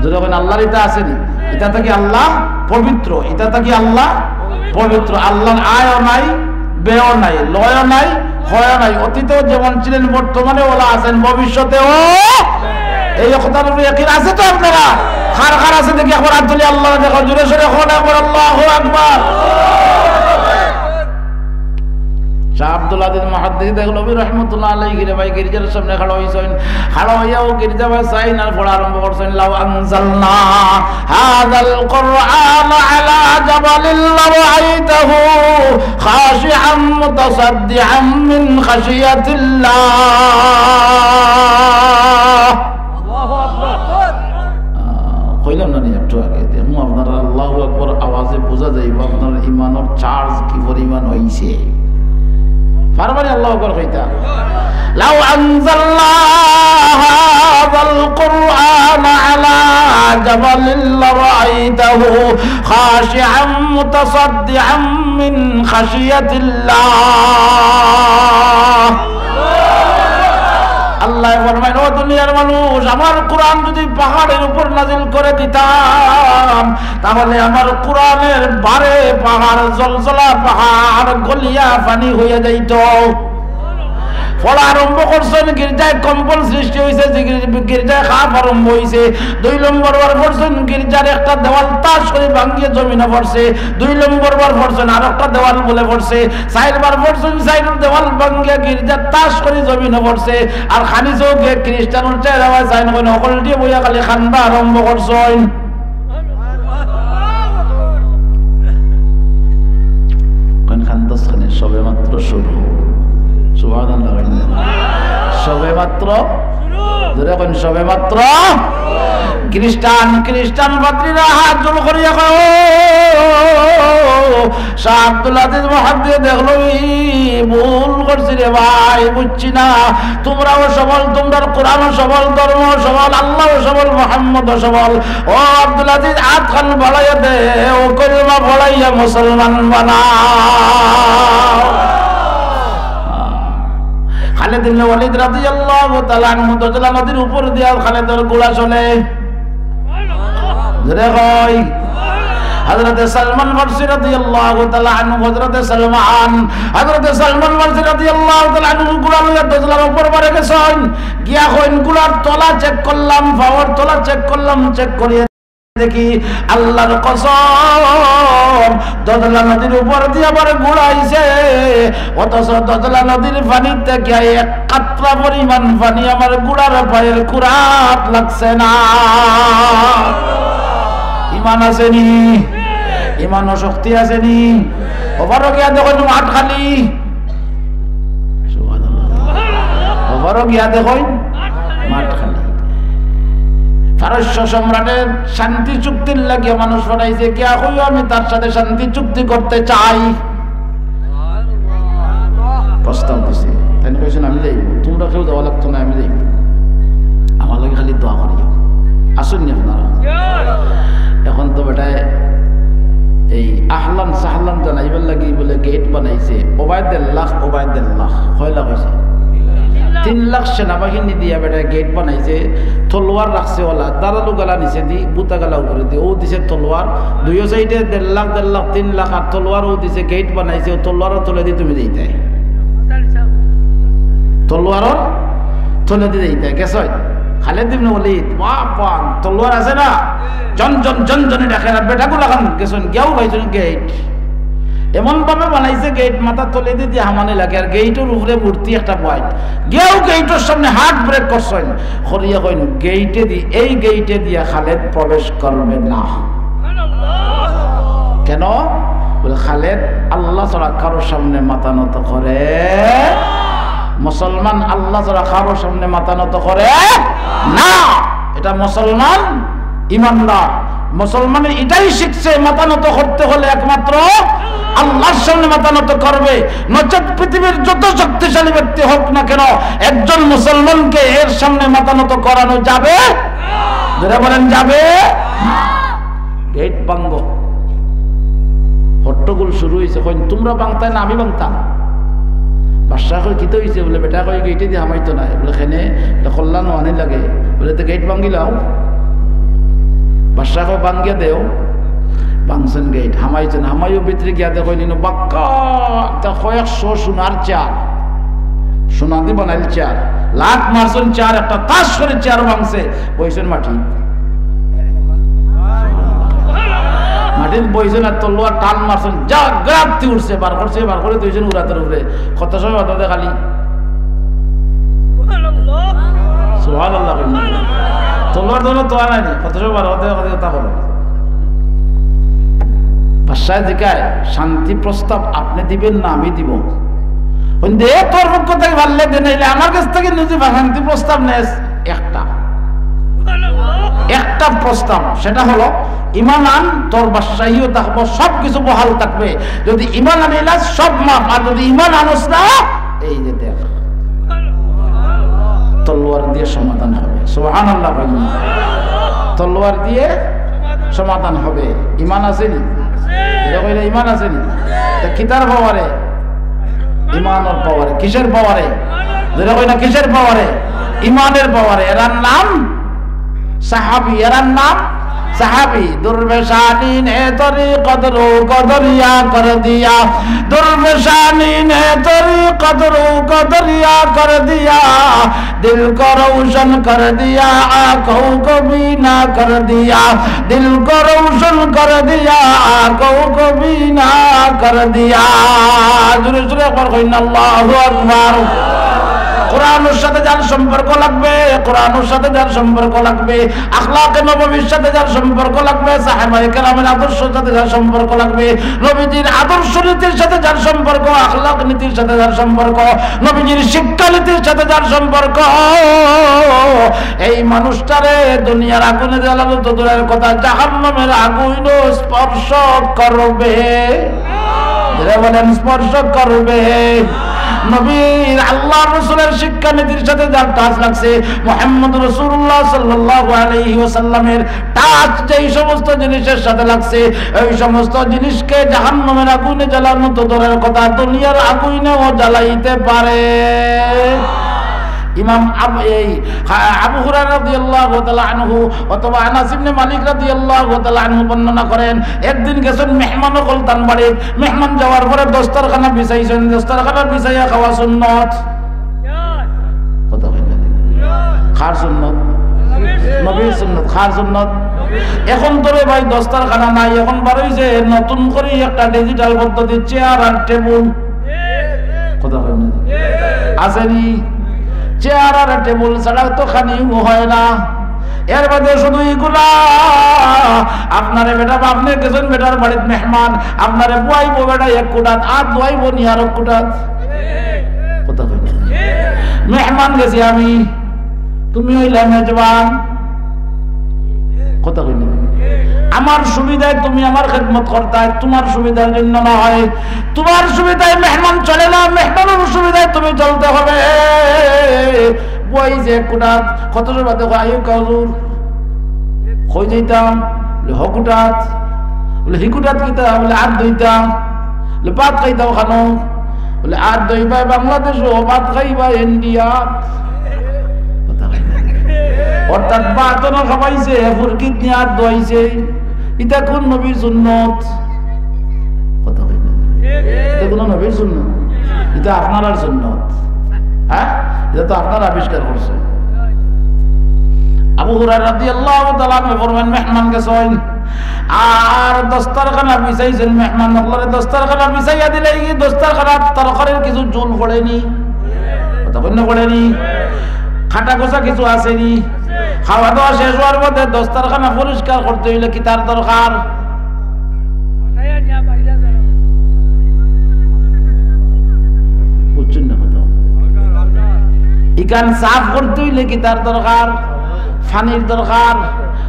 জোরে কইন, আল্লাহর ইতা আছে নি? ইতা থাকি আল্লাহ পবিত্র, ইতা থাকি আল্লাহ পবিত্র। আল্লাহর আয়ও নাই, ব্যয়ও নাই, লয়ও নাই, ক্ষয়ও নাই। অতীতেও যেমন ছিলেন, বর্তমানে ওলা আছেন, ভবিষ্যতেও। এই কথার উপরে ইয়াকিন আছে তো আপনারা? কার কার আছে দেখি একবার হাত তুলি, আল্লাহ দেখো, জোরে সোরে কইন একবার, আল্লাহু আকবার। শাহ আব্দুল আজিজ মুহাদ্দিস দেহলভী রহমতুল্লাহ আলাইহি রে ভাই গির্জার সামনে খাড়া হইছইন। খাড়া হইয়াও গির্জা ভাই চাইন আর পড়া আরম্ভ করছইন, "লাউ আনজালনা হাযাল কুরআনা আলা জাবালিন লারাআইতাহু খাশিআম মুতাসাদ্দিআম মিন খাশিয়াতিল্লাহ।" আহ, কইলাম না নি একটু আগে, দেখুন আপনারা আল্লাহু আকবার আওয়াজে বুঝা যাইব আপনার ইমানর চার্জ কি পরিমাণ হইছে। পারবা নি আল্লাহু আকবার কইতা? লাউ আনজালনা হাযাল কুরআনা আলা জাবালিন লারাআইতাহু খাশিআম মুতাসাদ্দিআম মিন খাশিয়াতিল্লাহ। আল্লাহ ফরমাইন, "ও দুনিয়ার মানুষ, আমার কোরআন যদি পাহাড়ের উপর নাজিল করে দিতাম, তাহলে আমার কোরআনের ভারে পাহাড়, জলজলা পাহাড় গলিয়া পানি হইয়া যাইত।" পড়া আরম্ভ করছইন, গির্জায় কম্পন সৃষ্টি হইছে, গির্জায় খাপ আরম্ভ হইছে। দুই নম্বর বার পড়ছইন, গির্জার একটা দেওয়াল তাস করে ভাঙ্গিয়া জমিনে পড়ছে। দুই নম্বর বার পড়ছইন, আর একটা দেওয়াল বুলে পড়ছে। চাইরবার পড়ছইন, চাইরর দেওয়াল ভাঙ্গিয়া গির্জার তাস করি জমিনে পড়ছে। আর খানি চউখে খ্রিস্টানর চেহারা চাইন, কইন হকলটিয়ে বইয়া খালি কান্দা আরম্ভ করছইন। কইন কান্দস কেনে, সবে মাত্র শুরু। সুবহানাল্লাহ। সবে মাত্র, জোরে কইন, সবে মাত্র। খ্রিস্টান, খ্রিস্টান পাদ্রীরা হাত জোড় করিয়া কয়, "ও, শাহ আব্দুল আজিজ মুহাদ্দিস দেহলভী, ভুল করছি রে ভাই, বুঝছি না। তোমরাও সবল, তোমরার কোরআনও সবল, ধর্মও সবল, আল্লাহও সবল, মোহাম্মদও সবল। ও আব্দুল আজিজ, আতখান বাড়াইয়া দে, ও কলিমা পড়াইয়া মুসলমান বানাও।" খালিদ ইবনে ওয়ালিদ রাদিয়াল্লাহু তাআলা আনহু দজলা নদীর উপর দিয়া খালিদর ঘোড়া চলে। জোরে কই। হযরতে সালমান ফার্সি রাদিয়াল্লাহু তাআলা আনহু, হযরতে সালমান, হযরতে সালমান ফার্সি রাদিয়াল্লাহু তাআলা আনহু ঘোড়া লইয়া দজলার উপর পারে গেছইন। গিয়া কইন, "ঘোড়ার তলা চেক করলাম, পাওর তলা চেক করলাম, চেক করিয়া দেখি আল্লাহর কসম, দজলা নদীর উপর দিয়া আমার ঘোড়া আইছে, অথচ দজলা নদীর পানির থাকিয়া এক কাতরা পরিমাণ পানি আমার ঘোড়ার পায়ের খুরাত লাগছে না।" ইমান আছে নি? ইমানও শক্তি আছে নি? ওপারো গিয়া দেখইন মাঠ খালি। সুবহানাল্লাহ। ওপারো গিয়া দেখইন মাঠ খালি। পারস্য সম্রাটের শান্তি চুক্তির লাগিয়া মানুষ পাঠাইছে, গিয়া কইও, "আমি তার সাথে শান্তি চুক্তি করতে চাই।" কেউ দেওয়া লাগতো না, আমি যাই। আমার লাগি খালি দোয়া করিও। আছইন নি আপনারা? এখন তো বেটায় এই আহলান সাহলান জানাইবার লাগি বুলে গেইট বানাইছে, ওবায় দেড় লাখ, ওবায় দেড় লাখ, কয় লাখ অইছে? তিন লাখ সেনাবাহিনী দিয়া বেটায় গেইট বানাইছে, তলোয়ার রাখছে ওলা, দাঁড়ালু গালা নিচে দি, বুতা গালা উপরে দি, ও দিছে তলোয়ার, দুইও সাইডে দেড় লাখ, দেড় লাখ, তিন লাখ, আর তলোয়ার ও দিছে, গেইট বানাইছে, ও তলোয়ারর তলেদি তুমি যাইতায়। তলোয়ারর তলেদি যাইতায়। গেছইন? খালিদ ইবনে ওয়ালিদ, বাপ, বাপ, তলোয়ার আছে না? জন, জন, জন, জনে ডাকে না, বেটাগুলা খান গেছইন, গিয়াউ পাইছইন গেইট। এমন ভাবে বানাইছে গেইট, মাথার তলেদি দিয়া হামানি লাগে, আর গেইটর উপরে মূর্তি একটা বওয়াইন। গিয়াউ গেইটর সামনে হার্ড ব্রেক করছইন, করিয়া কইন, "গেইটে দি, এই গেইটে দিয়া খালেদ প্রবেশ করবে না।" কেন? বলে, "খালেদ আল্লাহ ছাড়া কারো সামনে মাথা নত করে, মুসলমান আল্লাহ ছাড়া কারো সামনে মাথা নত করে না।" এটা মুসলমান ইমানদার। মুসলমানে এটাই শিখছে, মাথা নত করতে হলে একমাত্র আল্লাহর সামনে মাথা নত করবে। নচেত পৃথিবীর যত শক্তিশালী ব্যক্তি হোক না কেন, একজন মুসলমানকে এর সামনে মাথা নত করানো যাবে? জোরে বলেন, যাবে? গেইট ভাঙ্গো। হট্টগোল শুরু অইছে, কইন, "তুমরা ভাংতায় না আমি ভাংতাম?" বাদশা কয়, "কিতা অইছে?" বলে, "বেটা কয়, গেইটে দি হামাইতো নায়।" বলে, "কেনে?" বলে, "কল্যাণ ওয়ানি লাগে।" বলে, "তে গেইট ভাঙ্গিলাও।" বাদশা কয়, "ভাঙ্গিয়া দেও।" ভাংছইন গেইট, হামাইছইন, হামাইও ভিতরে গিয়া দেখইন, ইনো বাক্কা, তা কয়েকশো সোনার চেয়ার, সোনা দি বানাইল চেয়ার, লাত মারছইন চেয়ার, একটা তাস করি চেয়ার ভাংছে, বইছইন মাটিত। মাটিত বইছইন আর তলোয়ার টান মারছইন, যা গাত্তি উঠছে, বার করছে, বার করি থইছইন উরাতর উপরে। কত সময় বাদে খালি সুবহানাল্লাহ কইন। তলোয়ার ধরো তো আর নাই, কত সময় বার করতে খালি কথা বলো। বাদশায় জিকায়, "শান্তি প্রস্তাব আপনি দিবেন না আমি দিব?" কইন, "দে তোর পক্ষ থাকি পারলে দে, নাইলে আমার কাছ থাকি নিজে শান্তি প্রস্তাব নেস।" একটা, একটা প্রস্তাব, সেটা হলো, "ইমান আন, তোর বাদশাহীও থাকবো, সব কিছু বহাল থাকবে। যদি ইমান আনিলাস, সব মাফ, আর যদি ইমান আনস না, এই যে দেখ।" তলোয়ার দিয়ে সমাধান হবে। সুবহানাল্লাহ বলুন। তলোয়ার দিয়ে সমাধান হবে। ইমান আছে নি? এটা কইলে ইমান আছে নি? তা কিতার পাওয়ারে? ইমানর পাওয়ারে। কিসের পাওয়ারে? যেটা কই না, কিসের পাওয়ারে? ইমানের পাওয়ারে। এরার নাম সাহাবী, এরার নাম সাহাবী। درفشانی نے طریقت رو کو دریا کر دیا، درفشانی نے طریقت رو کو دریا کر دیا، دل کو روشن کر دیا، آنکھوں کو بینا کر دیا، دل کو روشن کر دیا، آنکھوں کو بینا کر دیا۔ জোরে জোরে একবার কইন, আল্লাহু আকবার। কোরআনের সাথে যার সম্পর্ক লাগবে, কোরআনের সাথে যার সম্পর্ক লাগবে, আখলাকে নববীর সাথে যার সম্পর্ক লাগবে, সাহাবায়ে কেরামের আদর্শের সাথে যার সম্পর্ক লাগবে, নবীজির আদর্শ নীতির সাথে যার সম্পর্ক, আখলাক নীতির সাথে যার সম্পর্ক, নবীজির শিক্ষা নীতির সাথে যার সম্পর্ক, এই মানুষটারে দুনিয়ার আগুনে জ্বালানো তো দূরের কথা, জাহান্নামের আগুনও স্পর্শ করবে। জোরে বলেন, স্পর্শ করবে। নবীর, আল্লাহর রসুলের শিক্ষানীতির সাথে যার টাচ লাগছে, মুহাম্মদ রাসূলুল্লাহ সাল্লাল্লাহু আলাইহি ওয়াসাল্লামের টাচ যেই সমস্ত জিনিসের সাথে লাগছে, ওই সমস্ত জিনিসকে জাহান্নামের আগুনে জ্বালানো তো দূরের কথা, দুনিয়ার আগুনেও জ্বালাইতে পারে। ইমাম আব-, এই, হা-, আবু হুরায়রা রাদিয়াল্লাহু তাআলা আনহু অথবা আনাস ইবনে মালিক রাদিয়াল্লাহু তাআলা আনহু বর্ণনা করেন, একদিন গেছইন মেহমান অকল তান বাড়িত, মেহমান যাওয়ার পরে দস্তরখানা বিছাইছইন, দস্তরখানা বিছাইয়া খাওয়া সুন্নত। কথা কইন না। কার সুন্নত? নবীর সুন্নত। কার সুন্নত? এখন তো রে ভাই দস্তরখানা নাই, এখন বার অইছে নতুন করি একটা ডিজিটাল পদ্ধতি, চেয়ার আর টেবুল। কথা কইন না। আছে নি? চেয়ার আর টেবুল ছাড়া তো খানিও হয় না। এর বাদে শুধু ইগুলা, আপনারে বেটা, আপনে গেছইন বেটার বাড়িত মেহমান, আপনারে বওয়াইবো বেটা এক কুটাত, আর বওয়াইবো নি আরক কুটাত। কথা কইন না। মেহমান গেছি আমি, তুমি অইলা মেজবান। কথা কইন না। আমার সুবিধায় তুমি আমার খেদমত করতায়, তোমার সুবিধার জন্য না হয়। তোমার সুবিধায় মেহমান চলে না, মেহমানের সুবিধায় তুমি চলতে হবে। এই যে এক কুটাত, কত সময় বাদে কয়, "আইউক্কা হুজুর।" "কই যাইতাম?" বলে, "হ কুটাত।" বলে, "হি কুটাত কিতা?" বলে, "আত ধইতাম।" বলে, "ভাত খাইতাম খানো?" বলে, "আত ধইবায় বাংলাদেশো, ভাত খাইবায় ইন্ডিয়াত।" কথা কয় না। অর্থাৎ ভাতও না খাবাইছে, ফুরকিত নিয়া আত ধোয়াইছে। ইটা কোন নবীর সুন্নত? কথা কয় না। ইটা কোন নবীর সুন্নত? ইটা আপনারার সুন্নত। হ্যাঁ, ইটা তো আপনারা আবিষ্কার করছেন। আবু হুরায়রা রাদিয়াল্লাহু তাআলা আনহু ফরমাইন, মেহমান গেছইন, আর দস্তরখানা বিছাইছইন, মেহমান অকলরে দস্তরখানা বিছাইয়া দিলে, ই দস্তরখানাত তরকারির কিছু জুল পড়েনি? কথা কয় না, পড়েনি? কাটা কুচা কিছু আছেনি? খাওয়া দাওয়া শেষ অওয়ার বাদে দস্তরখানা পরিষ্কার করতে অইলে কিতার দরকার? বুঝছইন না কথা? ইখান সাফ করতে অইলে কিতার দরকার? পানির দরকার,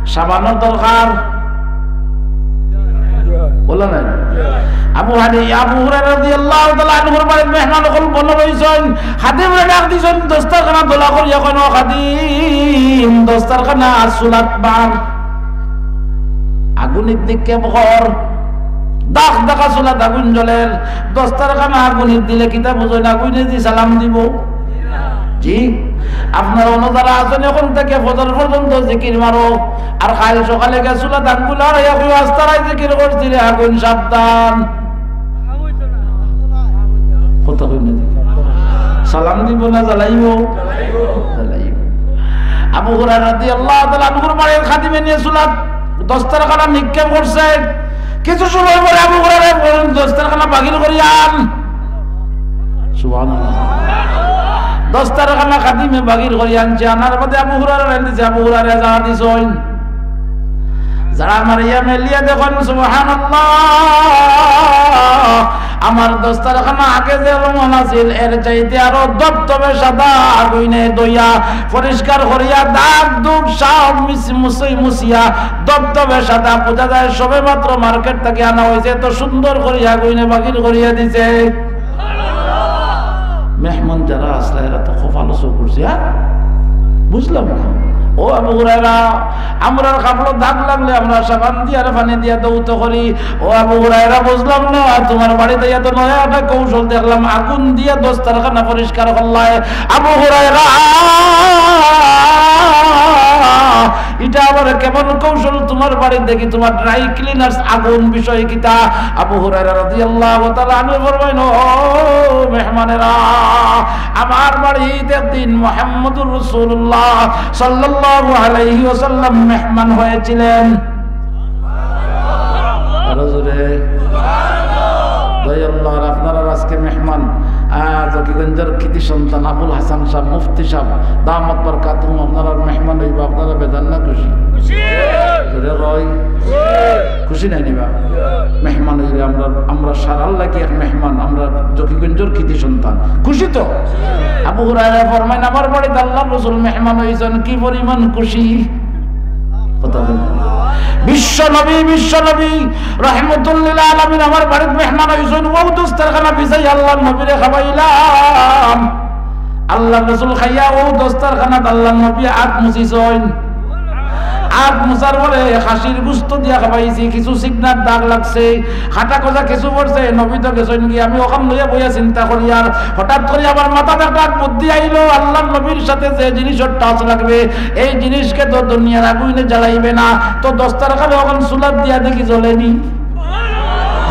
সাবানর দরকার। বলো না? আবু হানি-, আবু হুরায়রা রাদিয়াল্লাহু তাআলা আনহুর বাড়িত মেহমান অকল বনো রইছইন। খাদিমরে ডাক দিছইন, দস্তরখানা দলা করিয়া কইন, "ও খাদিম, দস্তরখানা চুলাত বার।" আগুনিত নিক্ষেপ কর। দাগ দাগা চুলাত আগুন জ্বলের। দস্তরখানা আগুনিত দিলে কিতা বুঝইন? আগুনে দি সালাম দিবো? জি, আপনারা অনো যারা আছইন, অখন থাকি ফজর পর্যন্ত জিকির মারো। আর কাইল সকালে গিয়া চুলাত আঙ্গুল আড়াইয়া কইও, "আস্তা রাইত জিকির করছি রে আগুন, সাবধান।" কথা কইন না। সালাম দিবো না জ্বালাইবো? জ্বালাইবো। আবু হুরায়রা রাদিয়াল্লাহু তাআলা আনহুর বাড়ির খাদিমে নিয়া চুলাত দস্তরখানা নিক্ষেপ করছে। কিছু সময় পরে আবু হুরায়রা বলেন, "দস্তরখানা বাগির করি আন।" সুবহানাল্লাহ। দস্তরখানা খাদিমে বাগির করি আনছে, আনার বাদে আবু হুরায়রারে দিছে, আবু হুরায়রা ঝাড়া দিছইন। ঝাড়া মারিয়া মেলিয়া দেখইন, সুবহানাল্লাহ, আমার দস্তরখানা আগে যেমন আছিল, এর চাইতে আরো দপদপে সাদা আগুইনে ধইয়া, পরিষ্কার করিয়া, দাগ দুগ সব মিস-, মুছি-, মুছিয়া, দপদপে সাদা, বুঝা যায় সবে মাত্র মার্কেট থাকি আনা অইছে, এত সুন্দর করিয়া আগুইনে বাগির করিয়া দিছে। মেহমান যারা আসলা, এরা তো কপাল উঁচু করছে, হ্যাঁ? বুঝলাম না। ও আবু হুরায়রা, আমরার কাপড়ো দাগ লাগলে আমরা সাবান দিয়া আর পানি দিয়া ধৌত করি। ও আবু হুরায়রা, বুঝলাম না, তুমার বাড়িত আইয়া তো নয়া একটা কৌশল দেখলাম, আগুন দিয়া দস্তরখানা পরিষ্কার করলায়। আবু হুরায়রা, ইটা আবার কেমন কৌশল? তুমার বাড়িত দেখি তুমার ড্রাই ক্লিনার্স আগুন, বিষয় কিতা? আবু হুরায়রা রাদিয়াল্লাহু তাআলা আনহু ফরমাইন, "ও মেহমানেরা, আমার বাড়িত একদিন মুহাম্মদুর রাসূলুল্লাহ সাল্লাল্লাহু আলাইহি ওয়াসাল্লাম মেহমান হয়েছিলেন।" আরো জোরে। দয়াল্লাহ, আর আপনারার আজকে মেহমান, আহ, জকিগঞ্জর কৃতি সন্তান আবুল হাসান সাহেব, মুফতি সাহেব, দামাত বারকাতুহুম, আপনারার মেহমান অইবা, আপনারা বেজান না খুশি? খুশি। জোরে কই? খুশি। খুশি নায় নি বা? মেহমান অইলে আমরা, আমরা সারার লাগি এক মেহমান, আমরা জকিগঞ্জর কৃতি সন্তান। খুশি তো? আবু হুরায়রা ফরমাইন, আমার বাড়িত আল্লাহর রাসূল মেহমান অইছইন, কি পরিমাণ খুশি। কথা বলেন। বিশ্ব নবী, বিশ্ব নবী রহমতুল্লিল আলামিন আমার বাড়িত মেহমান অইছইন, অউ দস্তরখানা বিছাইয়া আল্লাহর নবীরে খাবাইলাম। আল্লাহর রাসূল খাইয়া অউ দস্তরখানাত আল্লাহর নবী আত মুছিছইন। আত মুছার পরে খাসির গোস্ত দিয়া খাবাইছি, কিছু চিকনার দাগ লাগছে, কাটা কুচা কিছু পড়ছে, নবী তো গেছইন গি, আমি অখান লইয়া বইয়া চিন্তা করিয়ার, হঠাৎ করি আমার মাথাত একটা বুদ্ধি আইলো, আল্লাহর নবীর সাথে যে জিনিসর touch লাগবে, এই জিনিসকে তো দুনিয়ার আগুইনে জ্বালাইবে না, তো দস্তরখানা অখান চুলাত দিয়া দেখি জ্বলেনি।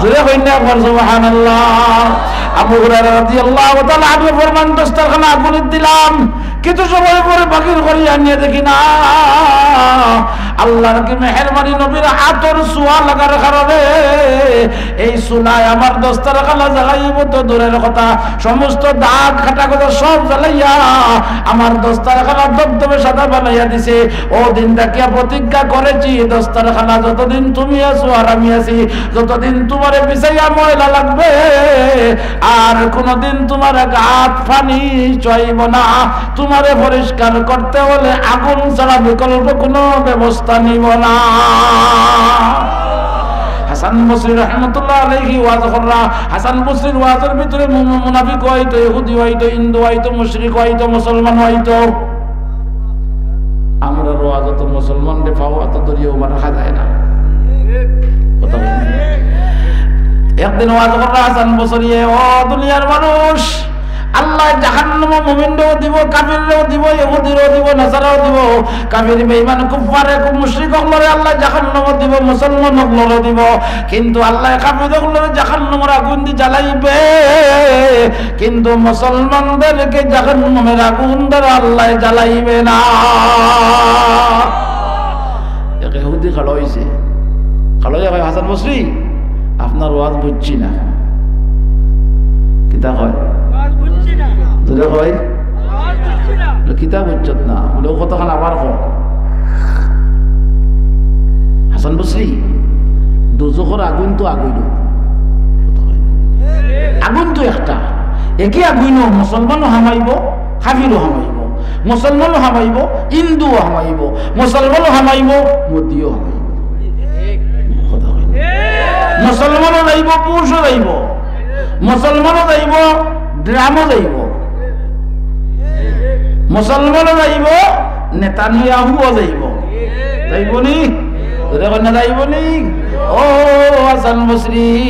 জোরে কইন না একবার সুবহানাল্লাহ। আবু হুরায়রা রাদিয়াল্লাহু তাআলা আনহু ফরমান, দস্তরখানা আগুনিত দিলাম, কিছু সময় পরে বাগির করি আনিয়া দেখি না, আল্লাহর কি মেহেরবানি, নবীর আতর ছোঁয়া লাগার কারণে এই চুলায় আমার দস্তরখানা জ্বালাইবো তো দূরের কথা, সমস্ত দাগ কাটা কুচা সব জ্বালাইয়া আমার দস্তরখানা দপদপে সাদা বানাইয়া দিছে। অউ দিন থাকিয়া প্রতিজ্ঞা করেছি, দস্তরখানা যতদিন তুমি আছো আর আমি আছি, যতদিন তুমারে বিছাইয়া ময়লা লাগবে, আর কোনোদিন তুমার গাত পানি চুয়াইবো না। তুমারে পরিষ্কার করতে অইলে আগুন ছাড়া বিকল্প কোনো ব্যবস্থা নিবো না। হাসান বসরি রহমতুল্লাহ আলাইহি ওয়াজ কররা। হাসান বসরির ওয়াজর ভিতরে মু-, মু-, মুনাফিক অইতো, ইহুদি অইতো, হিন্দু অইতো, মুশরিক অইতো, মুসলমান অইতো। মুসলমানরে পাও আতো ধরিয়া উবা রাখা যায় না। কথা বুঝলেন? একদিন ওয়াজ করলা হাসান বসরিয়ে, "ও দুনিয়ার মানুষ, আল্লায় জাহান্নামো মুমিনরেও দিবো, কাফিররেও দিবো, ইহুদিরেও দিবো, নাসারাও দিবো, কাফির বেঈমান কুফফারে কু-, মুশরিক অকলরে আল্লায় জাহান্নামো দিবো, মুসলমান অকলরেও দিবো, কিন্তু আল্লায় কাফির অকলরে জাহান্নামর আগুইন দি জ্বালাইবে।" কিন্তু মুসলমানদেরকে জাহান্নামের আগুন দ্বারা আল্লায় জ্বালাইবে না। এক ইহুদি খাড়া অইছে, খাড়া অইয়া কয়, "হাসান বসরি, আপনার ওয়াজ বুঝছি না।" কিতা কয়? জোরে কয়, "কিতা বুঝছত না?" বলে, "ও কথাখান আবার কও।" হাসান বসরি, দোজখর আগুন তো আগুন, আগুন তো একটা, একই আগুন, মুসলমানও হামাইবো, কাফিরও হামাইবো, মুসলমানও হামাইবো, হিন্দুও হামাইবো, মুসলমানও হামাইবো, মোদিও হামাইবো। কথা কয় না। মুসলমানও যাইবো, পুরুষও যাইবো, মুসলমানও যাইবো, ড্রামও যাইবো। মুসলমানও যাইবো, নেতানিয়াহুও যাইবো। যাইবো নি? জোরে কইন না, যাইবো নি? ও হাসান বসরি,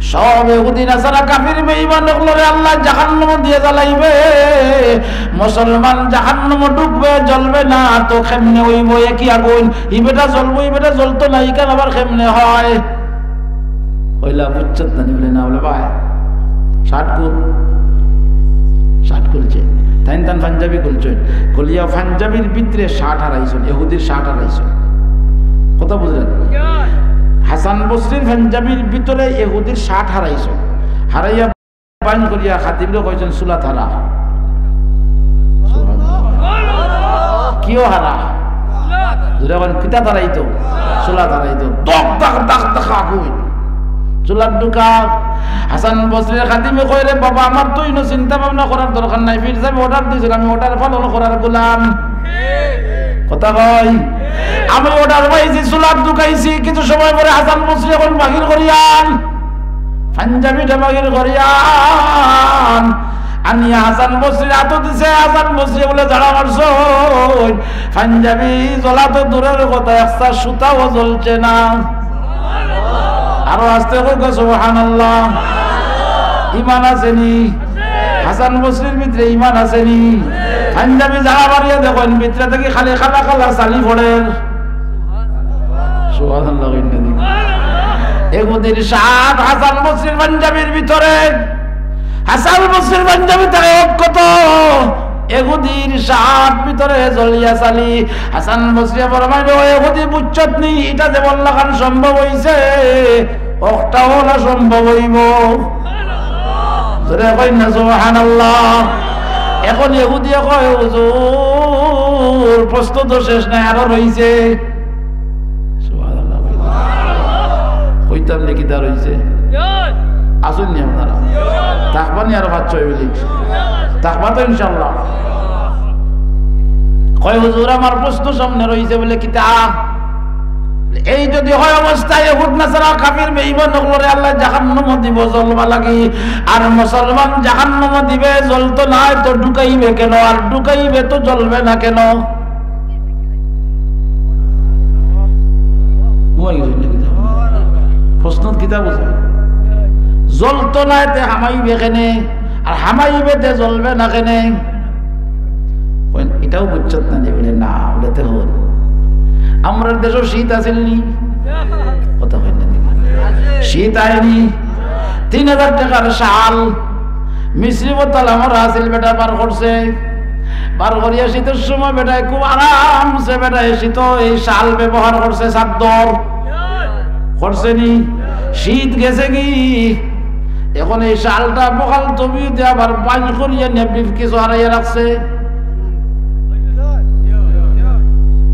সব ইহুদি নাসারা কাফির বেঈমান অকলরে আল্লায় জাহান্নামো দিয়া জ্বালাইবে। মুসলমান জাহান্নামো ঢুকবে, জ্বলবে না, তো কেমনে অইবো? একই আগুন, ই বেটা জ্বলবো, ই বেটা জ্বলতো না, ইখান আবার কেমনে হয়? কইলা, "বুঝছত না নি?" বলে, "না।" বলে, "ভাই, শার্ট খুল।" শার্ট খুলছে। তাইন তান পাঞ্জাবি খুলছে। খুলিয়া পাঞ্জাবির ভিতরে শার্ট হারাইছইন, ইহুদির শার্ট হারাইছইন। কথা বুঝলেন? হাসান বসরির পাঞ্জাবির ভিতরে ইহুদির শার্ট হারাইছইন। হারাইয়া বাইন করিয়া খাদিমরে কইছইন, "চুলাত হারা।" কিও হারা? জোরে কইন, কিতা হারাইতো? চুলাত হারাইতো। দক দক দক দক আগুন। চুলাত ঢুকা। হাসান বসরির খাদিমে কয়, "রে বাবা, আমার তো ইনো চিন্তা ভাবনা করার দরকার নাই। পীর সাহেব অর্ডার দিছইন, আমি অর্ডার পালন করার গোলাম।" কথা কয়, "আমি অর্ডার পাইছি, চুলাত ঢুকাইছি।" কিছু সময় পরে হাসান বসরি অখন বাহির করিয়া আন। পাঞ্জাবিটা বাহির করিয়া আন। আনিয়া হাসান বসরির আতো দিছে, হাসান বসরি বলে ঝাড়া মারছইন। পাঞ্জাবি জ্বলা তো দূরের কথা, একটা সুতাও জ্বলছে না। আরো আস্তে কইবা, "সুবহানাল্লাহ।" ইমান আছে নি? হাসান বসরির ভিতরে ইমান আছে নি? পাঞ্জাবি ঝাড়া মারিয়া দেখইন, ভিতরে থাকি খালি কালা কালা ছালি পড়ের। সুবহানাল্লাহ কইন না নি? ইহুদির শার্ট হাসান বসরির পাঞ্জাবির ভিতরে, হাসান বসরির পাঞ্জাবি থাকি অক্ষত, ইহুদির শার্ট ভিতরে জ্বলিয়া ছালি। হাসান বসরিয়ে ফরমাইলো, "ও ইহুদি, বুঝছত নি? ইটা যেমন লাখান সম্ভব অইছে, অখটাও না সম্ভব অইবো।" জোরে কইন না, "সুবহানাল্লাহ।" অখন ইহুদিয়ে কয়, "হুজুর, প্রশ্ন তো শেষ নায়, আরো রইছে।" সুবহানাল্লাহ। কইতাম নি কিতা রইছে? আছইন নি আপনারা? থাকবা নি আরো পাঁচ ছয় মিনিট? থাকবা তো ইনশাআল্লাহ? কয়, "হুজুর, আমার প্রশ্ন সামনে রইছে।" বলে, "কিতা?" এই যদি হয় অবস্থা, ইহুদ নাসারা কাফির বেঈমান অকলরে আল্লায় জাহান্নামো দিবো জ্বলবার লাগি, আর মুসলমান জাহান্নামো দিবে জ্বলতো নায়, তো ঢুকাইবে কেনে? আর ঢুকাইবে তো জ্বলবে না কেনে? ঘুমাই গেছইন নাকি? প্রশ্ন কিতা বুঝা? জ্বলতো নায় তে হামাইবে কেনে? আর হামাইবে তে জ্বলবে না কেনে? কইন, "ইটাও বুঝছত না নি?" বলে, "না।" বলে, "তে হুন, আমরার দেশো শীত আছিল নি?" কথা কইন না নি? শীত আয়নি? তিন হাজার টেকার শাল মিসরি বোতল আমরার আছিল, বেটায় বার করছে। বার করিয়া শীতর সময় বেটায় খুব আরামসে বেটায় শীতো এই শাল ব্যবহার করছে, চাদ্দর। করছে নি? শীত গেছে গি? অখন এই শালটা বহাল তবিয়তে আবার বাইর করিয়া নিয়া ব্রিফকেসো হারাইয়া রাখছে।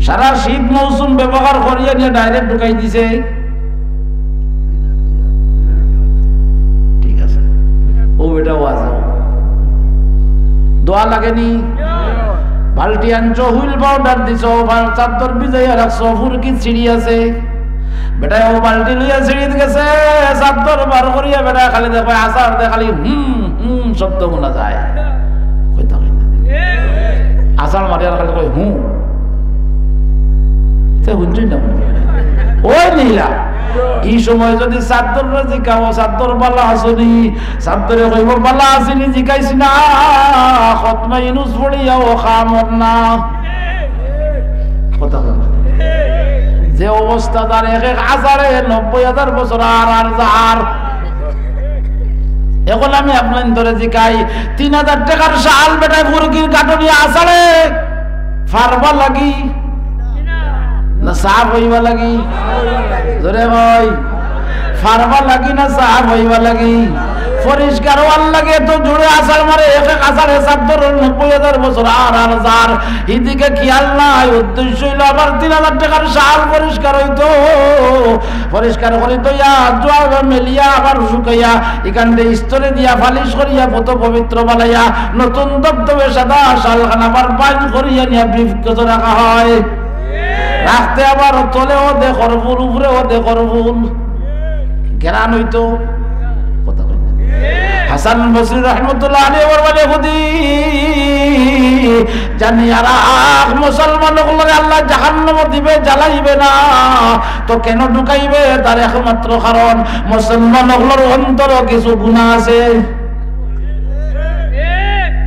সারা শীত মৌসুম ব্যবহার করিয়া নিয়া ডাইরেক্ট ঢুকাই দিছে। ঠিক আছে, ও বেটাও আছে। দোয়া লাগেনি? বালতি আনছো, হুইল পাউডার দিছো, চাদ্দর ভিজাইয়া রাখছো, ফুরকি ছিড়ি আছে। বেটায় ও বালতি লইয়া ছিড়িত গেছে, চাদ্দর বার করিয়া বেটায় খালি দেখে আছাড় দে, খালি হুম হুম শব্দ হুনা যায়। কইতা কইতা। আছাড় মারিয়া খালি কয় হুম। তে হুনছইন না? ওই নীলা, ই সময় যুদি চাদ্দররে জিকাও, "চাদ্দর বালা আছোনি?" চাদ্দরে কইবো, "বালা আছিনি, জিকাইস না, খতমে ইউনুস পড়িয়াও কাম অর না।" কথা কয় না। যে অবস্থা তার এক এক আষাঢ়ে নব্বই হাজার বছর আর আর যার। এখন আমি আপনাইনতরে জিকাই, তিন হাজার টেকার শাল বেটায় ফুরকির কাটুনি আষাঢ়ে ফারবা লাগি না সাফ অইবা লাগি? জোরে কই, ফারবা লাগি না সাফ অইবা লাগি? পরিষ্কার অওয়ার লাগি তো জোরে আছাড় মারে, এক এক আছাড়ে চাদ্দরর নব্বই হাজার বছর আর আর যার। হিদিকে খিয়াল নাই, উদ্দেশ্য অইলো আবার তিন হাজার টেকার শাল পরিষ্কার অইতো। পরিষ্কার করি তো ইয়া, জুয়াবে মেলিয়া আবার শুকাইয়া, ইখানরে ইস্তরি দিয়া পালিশ করিয়া পুত পবিত্র বানাইয়া নতুন দবদবে সাদা শালখান আবার বাইর করিয়া নিয়া ব্রিফকেসো রাখা হয়। রাখতে আবার তলেও দে করফুল, উপরেও দে করফুল। ঘেরান অইতো। কথা কয় না। হাসান বসরি রহমতুল্লাহ আলাইহি বলে, "হুদি, জানি আর আখ মুসলমান অকলরে আল্লায় জাহান্নামো দিবে, জ্বালাইবে না, তো কেনে ঢুকাইবে? তার একমাত্র কারণ মুসলমান অকলর অন্তরো কিছু গুনা আছে।"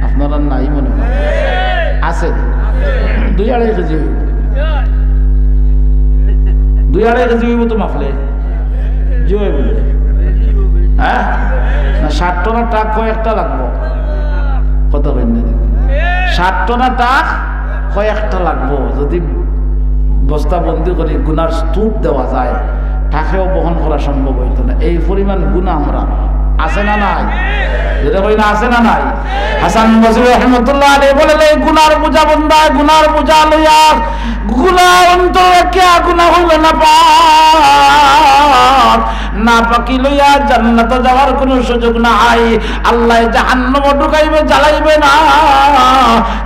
আপনারার নাই মনে হয়। আছে। দুই আড়াই কেজি অইবো। দুই আড়াই কেজি অইবো তো মাপলে। জি অইবো। হ্যাঁ? না, ষাট টনা ট্রাক কয় একটা লাগবো? কথা কইন না। ষাট টনা ট্রাক কয় একটা লাগবো। যুদি বস্তাবন্দি করি গুনার স্তূপ দেওয়া যায়, ট্রাকেও বহন করা সম্ভব অইতো না। এই পরিমাণ গুনা আমরার। আছে না নাই? জোরে কইন না, আছে না নাই? হাসান বসরি রহমতুল্লাহ আলাইহি বলে, "এই গুনার বোঝা বন্দা, গুনার বোঝা লইয়া, গুনা অন্তর রাখিয়া গুনা অইলো নাপাক, নাপাকি লইয়া জান্নাতো যাওয়ার কুনু সুযোগ নাই। আল্লায় জাহান্নামো ঢুকাইবে, জ্বালাইবে না।"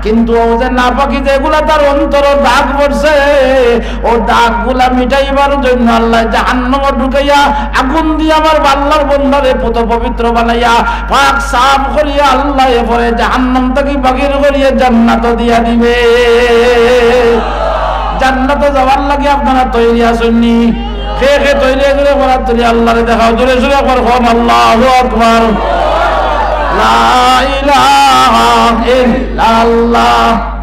কিন্তু অউ যে নাপাকি যেগুলা তার অন্তরো দাগ পড়ছে, অউ দাগগুলা মিটাইবার জন্য আল্লায় জাহান্নামো ঢুকাইয়া আগুন দিয়া আমার আল্লার বন্দারে পুত পবিত্র বানাইয়া পাক সাফ করিয়া আল্লায় এরপরে জাহান্নাম থাকি বাগির করিয়া জান্নাতো দিয়া দিবে। জান্নাতো যাওয়ার লাগি আপনারা তৈরি আছইন নি? কে কে তৈরি আছইন, একবার হাত তুলি আল্লারে দেখাও, জোরে সোরে একবার কও, আল্লাহু আকবার। লা ইলাহা ইল্লাল্লাহ।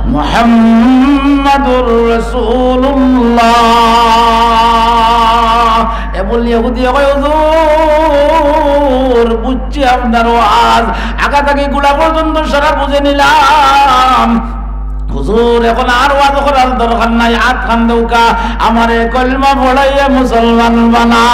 মুহাম্মাদুর রাসূলুল্লাহ। এ বলে ইহুদি কয়, "হুজুর, বুঝছি আপনার ওয়াজ, আগা থাকি গুড়া পর্যন্ত সারা বুঝে নিলাম। হুজুর, এখন আর ওয়াজ করার দরকার নাই, আত খান দেউক্কা, আমারে কলমা পড়াইয়া মুসলমান বানা।"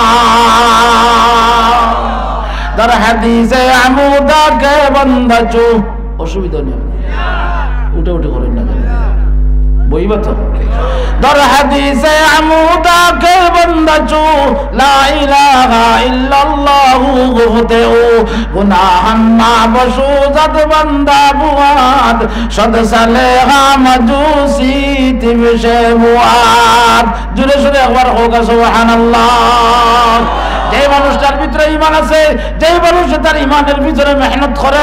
در حدیث عمودا کہ بندہ چو، অসুবিধা নেই, উঠে উঠে করেন না কেন? বইবা তো। در حدیث عمودا کہ بندہ چو لا الہ الا اللہ گفت او، گناہان نابخشود بندہ بود، صد سال غم جوشی پیش بود۔ জোরে সোরে একবার কউক্কা সুবহানাল্লাহ। যে মানুষটার ভিতরে ঈমান আছে, যে মানুষ তার ঈমানের ভিতরে মেহনত করে,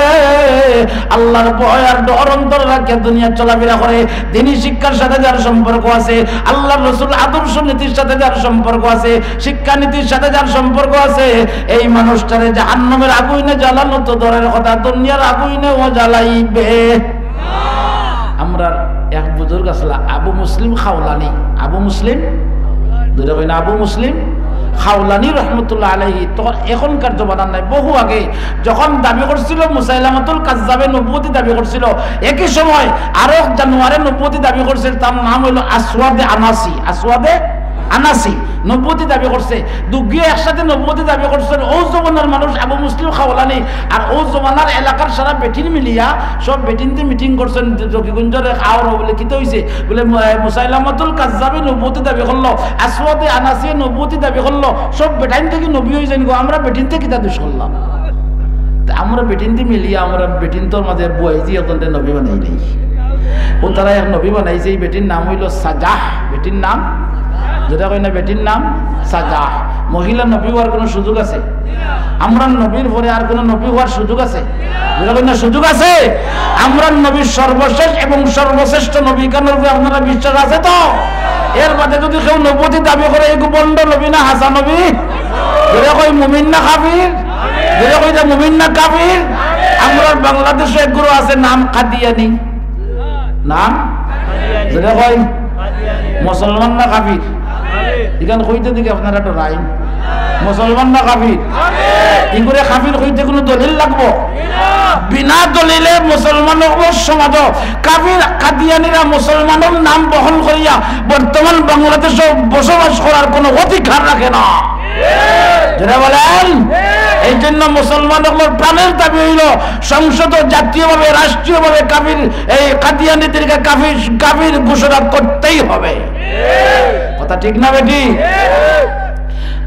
আল্লার ভয় আর ডর অন্তর রাখিয়া দুনিয়াত চলাফেরা করে, দ্বীনি শিক্ষার সাথে যার সম্পর্ক আছে, আল্লার রসুল আদর্শ নীতির সাথে যার সম্পর্ক আছে, শিক্ষা নীতির সাথে যার সম্পর্ক আছে, এই মানুষটারে জাহান্নামের আগুইনে জ্বালানো তো দূরের কথা, দুনিয়ার আগুইনেও জ্বালাইবে। আমরার এক বুজুর্গ আছলা আবু মুসলিম খাওলানি, আবু মুসলিম, জোরে কইন না, আবু মুসলিম খাওলানি রহমতুল্লাহ আলাইহি। তখন এখনকার জমানার নায়, বহু আগে যখন দাবি করছিল মুসাইলামাতুল কাজ্জাবে নবুয়তি দাবি করছিল, একই সময় আরো জানোয়ারে নবুয়তি দাবি করছিল, তার নাম অইলো আসওয়াদে আনাসি। আসওয়াদে আনাসি নবুয়তি দাবি করছে। দুগিয়ে একসাথে নবুয়তি দাবি করছইন। অউ জমানার মানুষ আবু মুসলিম খাওলানি আর অউ জমানার এলাকার সারা বেটিন মিলিয়া সব বেটিন্তে মিটিং করছইন। রকিগঞ্জর এক আওর বলে, "কিতা অইছে?" বলে, "মু-, এ, মুসাইলামাতুল কাজ্জাবে নবুয়তি দাবি করলো, আসওয়াদে আনাসিয়ে নবুয়তি দাবি করলো, সব বেটাইন থাকি নবী অইযাইন গো, আমরা বেটিন্তে কিতা দোষ করলাম?" তে আমরা বেটিন্তে মিলিয়া আমরা বেটিন্তর মাঝে বুয়াইজি একজনরে নবী বানাইলাই। অউ তারা এক নবী বানাইছে, ই বেটির নাম অইলো সাজাহ, বেটির নাম যেটা কই না, বেটির নাম সাজা। মহিলা নবী হওয়ার কোনো সুযোগ আছে? আমরার নবীর পরে আর কোনো নবী হওয়ার সুযোগ আছে? যেটা কই না, সুযোগ আছে। আমরার নবীর সর্বশেষ এবং সর্বশ্রেষ্ঠ নবী, কারণ উপরে আপনারা বিশ্বাস আছে তো? এর বাদে যদি কেউ নবুয়তি দাবি করে, এগু ভণ্ড নবী না হাছা নবী? যেটা কই, মুমিন না কাফির? যেটা কই, এটা মুমিন না কাফির? আমরার বাংলাদেশো এগু আছে নাম কাদিয়ানি। নাম? যেটা কই, মুসলমান না কাফির? ইখান কইতে দেখি আপনারা ডরাইন। মুসলমান না কাফির? ইগুরে কাফির কইতে কোনো দলিল লাগবো? বিনা দলিলে মুসলমান অকলর সমাজো কাফির কাদিয়ানিরা মুসলমানর নাম বহন করিয়া বর্তমান বাংলাদেশো বসবাস করার কোনো অধিকার রাখে না। যেটা বলেন, এই জন্য মুসলমান অকলর প্রাণের দাবি অইলো সংসদো জাতীয়ভাবে, রাষ্ট্রীয়ভাবে কাফির, এই কাদিয়ানিদেরকে কাফির, কাফির ঘোষণা করতেই হবে। কথা ঠিক না বেটি?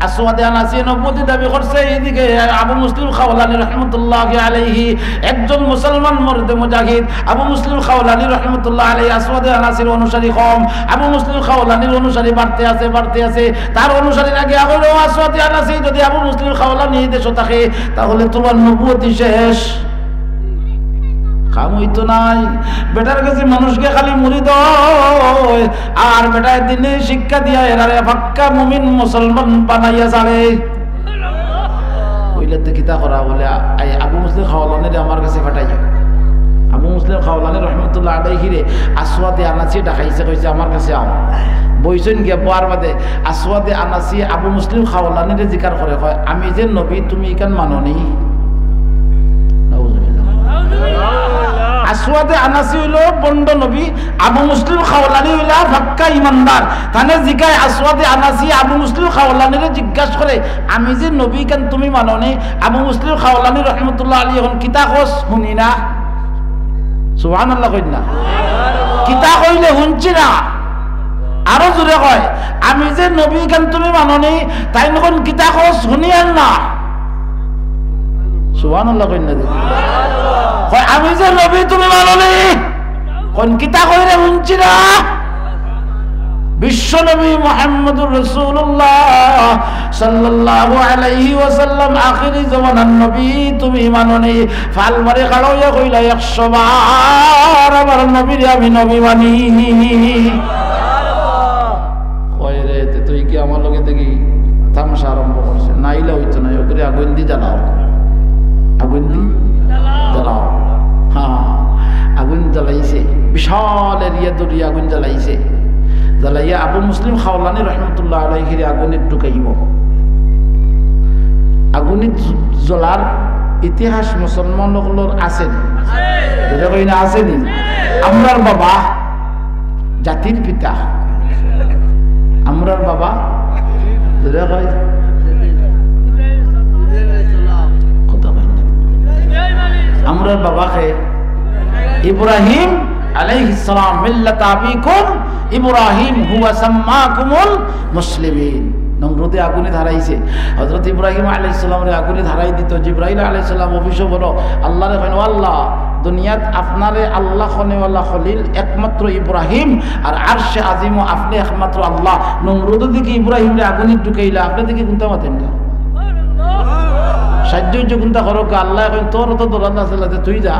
আসওয়াদে আনাসি নবুয়তি দাবি করছে, এইদিকে আবু মুসলিম খাওলানি রহমতুল্লাহি আলাইহি, একজন মুসলমান মর্দে মুজাহিদ, আবু মুসলিম খাওলানি রহমতুল্লাহ আলাইহি আসওয়াদে আনাসির অনুসারী কম, আবু মুসলিম খাওলানির অনুসারী বাড়তে আছে, বাড়তে আছে। তার অনুসারীরা গিয়া কইলো, "আসওয়াদে আনাসি, যদি আবু মুসলিম খাওলানি এই দেশো থাকে, তাহলে তোমার নবুয়তি শেষ, কাম অইতো নায়।" বেটার গেছে মানুষকে খালি মুরিদ অয়, আর বেটায় দিনে শিক্ষা দিয়া এরারে পাক্কা মুমিন মুসলমান বানাইয়া ছাড়ে। কইলে তো কিতা করা বলে, আ-, আই আবু মুসলিম খাওলানিরে আমার গেছে পাঠাইও। আবু মুসলিম খাওলানি রহমতুল্লাহ আলাইহিরে আসওয়াদে আনাসি ডাকাইছে, কইছে, "আমার গেছে আও।" বইছইন গিয়া, বওয়ার বাদে আসওয়াদে আনাসি আবু মুসলিম খাওলানিরে জিকার করে, কয়, "আমি যে নবী, তুমি ইখান মানো নি?" নাউজুবিল্লাহ। আসওয়াদে আনাসি অইলো ভণ্ড নবী, আবু মুসলিম খাওলানি অইলা পাক্কা ইমানদার। তানে জিকায় আসওয়াদে আনাসি আবু মুসলিম খাওলানিরে জিজ্ঞাসা করে, "আমি যে নবী, ইখান তুমি মানো নি?" আবু মুসলিম খাওলানি রহমতুল্লাহ আলাইহি কইন, "কিতা কস হুনি না।" সুবহানাল্লাহ কইন না। কিতা কইলে হুনছি না। আরো জোরে কয়, "আমি যে নবী, ইখান তুমি মানো নি?" তাইন কইন, "কিতা কস হুনি আর না।" সুবহানাল্লাহ কইন না দেখি। কয়, "আমি যে নবী, তুমি মানো নি?" কইন, "কিতা কইরে হুনছি না।" বিশ্বনবী মুহাম্মদুর রাসূলুল্লাহ সাল্লাল্লাহু আলাইহি ওয়াসাল্লাম আখেরি জমানার নবী, তুমি মানো নি? ফাল মারি খাড়া অইয়া কইলা, "একশো বার আমার নবীরে আমি নবী মানি।" কয়, "রে, তে তুই কি আমার লগে দেখি তামশা আরম্ভ করছে? নাইলে অইতো নায়, ওগুরে আগুন দি জ্বালাও, আগুন দি জ্বালাও।" হ্যাঁ, আগুন জ্বালাইছে, বিশাল এরিয়া দরিয়া আগুন জ্বালাইছে। জ্বালাইয়া আবু মুসলিম খাওলানি রহমতুল্লাহ আলাইহিরে আগুনে ঢুকাইব। আগুনে জ-, জ্বলার ইতিহাস মুসলমান অকলর আছে নি? যেটা কই না, আছে নি? আমরার বাবা জাতির পিতা। আমরার বাবা, যেটা কই, কথা কই না। আমরার বাবা কে? ইব্রাহিম আলাইহিস সালাম, মিল্লাতা আবিকুম ইব্রাহিম হুয়া সাম্মাকুমুল মুসলিমিন। নমরুদে আগুনে ধরাইছে। হযরত ইব্রাহিম আলাইহিস সালামরে আগুনে ধরাই দিত। জিব্রাইল আলাইহিস সালাম অফিসো বলো, আল্লাহরে কইন, "ও আল্লাহ, দুনিয়াত আপনারে আল্লাহ কনেওয়ালা খলিল একমাত্র ইব্রাহিম, আর আরশে আজিমও আপনি একমাত্র আল্লাহ। নমরুদে দেখি ইব্রাহিমরে আগুনে ঢুকাইলা, আপনি দেখি কুনটা মাতেন না?" সাহায্য অইছে কুনটা করো, আল্লাহ কইন, "তোর তো দরকার আছে, তুই যা।"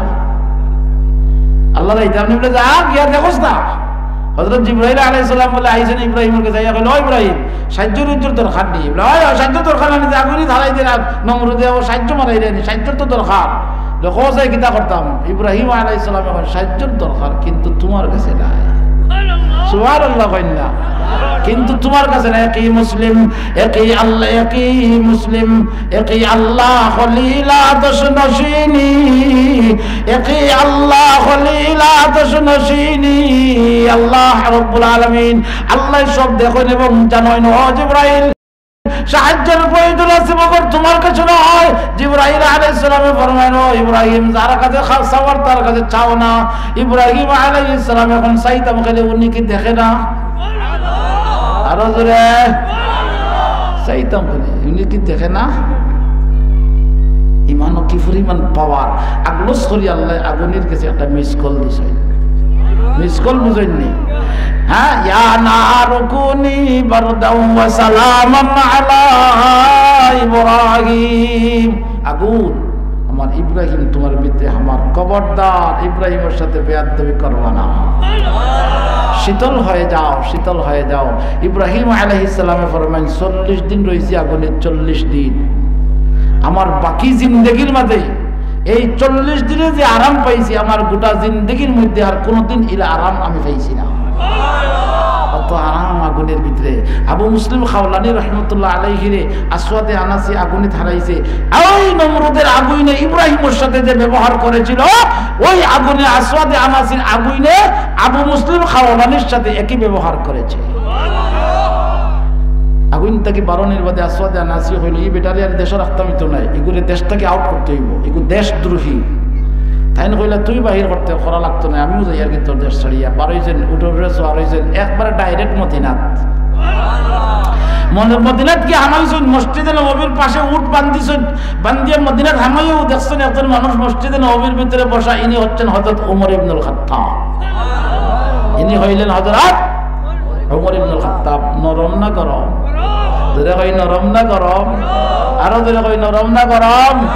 আল্লাহ রাইতে আপনি বলে, "যা, গিয়া দেখোস না।" হযরত জিব্রাইল আলাইহিস সালাম বলে আইছেন ইব্রাহিমের কাছে, আইয়া কইল, "ও ইব্রাহিম, সাহায্য রুজ্জুর দরকার নেই।" বলে, "অয়, অয়, সাহায্য দরকার নেই, আগুনি ধারাই দিলা, নমরুদে ও সাহায্য মারাই দেয়নি, সাহায্যর তো দরকার।" বলে, "কও চাই কিতা করতাম?" ইব্রাহিম আলাইহিস সালাম এখন সাহায্যর দরকার, কিন্তু তোমার কাছে নাই। সুবহানাল্লাহ কইন না। কিন্তু তোমার কাছে নাই, একই মুসলিম, একই আল্লাহ, একই মুসলিম, একই আল্লাহ খলিল আতশ নশিনী, একই আল্লাহ খলিল আতশ নশিনী। আল্লাহ রাব্বুল আলামিন, আল্লাহ সব দেখইন এবং জানইন। ও জিব্রাইল, সাহায্যের প্রয়োজন আছে, মগর তোমার কাছে নয়। জিব্রাইল আলাইহিস সালামে ফরমাইল, "ও ইব্রাহিম, যার কাছে খা-, চাওয়ার তার কাছে চাও না।" ইব্রাহিম আলাইহিস সালাম এখন চাইতাম কেনে, উনি কি দেখে না? আরো জোরে। চাইতাম কেনে, উনি কি দেখে না? ইমানও কি পরিমাণ পাওয়ার। আগলস করি আল্লাহ আগুনের কাছে একটা মিস কল দিছে। মিস কল বুঝইননি? হ্যাঁ, ইয়া নারু কুনি বারদাও ওয়া সালামান আলা ইব্রাহিম। আগুন, আমার ইব্রাহিম তোমার ভিতরে আমার, খবরদার ইব্রাহিমের সাথে বেয়াদবি করবা না। শীতল হয়ে যাও, শীতল হয়ে যাও। ইব্রাহিম আলাইহিস সালামে ফরমাইন, "চল্লিশ দিন রইছি আগুনে, চল্লিশ দিন। আমার বাকি জিন্দেগির মাঝে এই চল্লিশ দিনে যে আরাম পাইছি, আমার গোটা জিন্দেগির মধ্যে আর কোনোদিন ইলা আরাম আমি পাইছি না।" অত আরাম আগুনের ভিতরে। আবু মুসলিম খাওলানি রহমতুল্লাহ আলাইহিরে আসওয়াদে আনাসি আগুনে হারাইছে। ওই নমরুদের আগুইনে ইব্রাহিমের সাথে যে ব্যবহার করেছিল, ওই আগুনে, আসওয়াদে আনাসির আগুইনে আবু মুসলিম খাওলানির সাথে একই ব্যবহার করেছে। আগুইন থাকি বারনির বাদে আসওয়াদে আনাসি কইল, "ই বেটারে আর দেশো রাখতাম তো নায়, ইগুরে দেশ থাকি আউট করতে অইবো, ইগু দেশদ্রোহী।" তাইন কইলা, "তুই বাহির করতে করা লাগতো নায়, আমিও যাইয়ার গি তোর দেশ ছাড়িয়া।" বারইছইন, উটর উপরে সওয়ার অইছইন, একবারে ডাইরেক্ট মদিনাত। মনে মদিনাত গিয়া হামাইছইন, মসজিদে নববীর পাশে উট বান্ধিছইন, বান্ধিয়া মদিনাত হামাইয়াও দেখছইন একজন মানুষ মসজিদে নববীর ভিতরে বসা, ইনি হচ্ছেন হযরত উমর ইবনুল খাত্তাব। ইনি হইলেন হযরত উমর ইবনুল খাত্তাব। নরম না গরম? জোরে কই, নরম না গরম? আরো জোরে কই, নরম না গরম?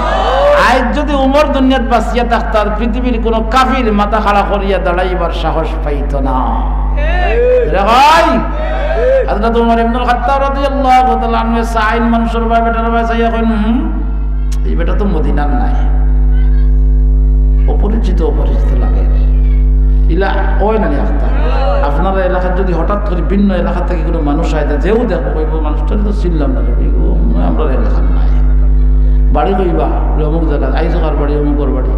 আইজ যদি উমর দুনিয়াত বাঁচিয়া থাকতা, পৃথিবীর কোনো কাফির মাথা খাড়া করিয়া দাঁড়াইবার সাহস পাইতো না। জোরে কই? হযরত উমর ইবনুল খাত্তাব রাদিয়াল্লাহু তাআলা আনহু চাইন মানুষর বায়, বেটার বায় চাইয়া কইন, "হুম, এই বেটা তো মদিনার নায়, অপরিচিত, অপরিচিত লাগে।" ইলা অয় না নি আখতা? আপনার এলাকাত যদি হঠাৎ করি ভিন্ন এলাকা থাকি কোনো মানুষ আয়, যেও দেখবো, কইবো, "মানুষটারে তো চিনলাম না রে, ইগু মনে অয় আমরার এলাকার নায়।" বাড়ি কইবা, "অমুক জাগাত।" "আইছো কার বাড়ি?" "অমুকর বাড়ি।"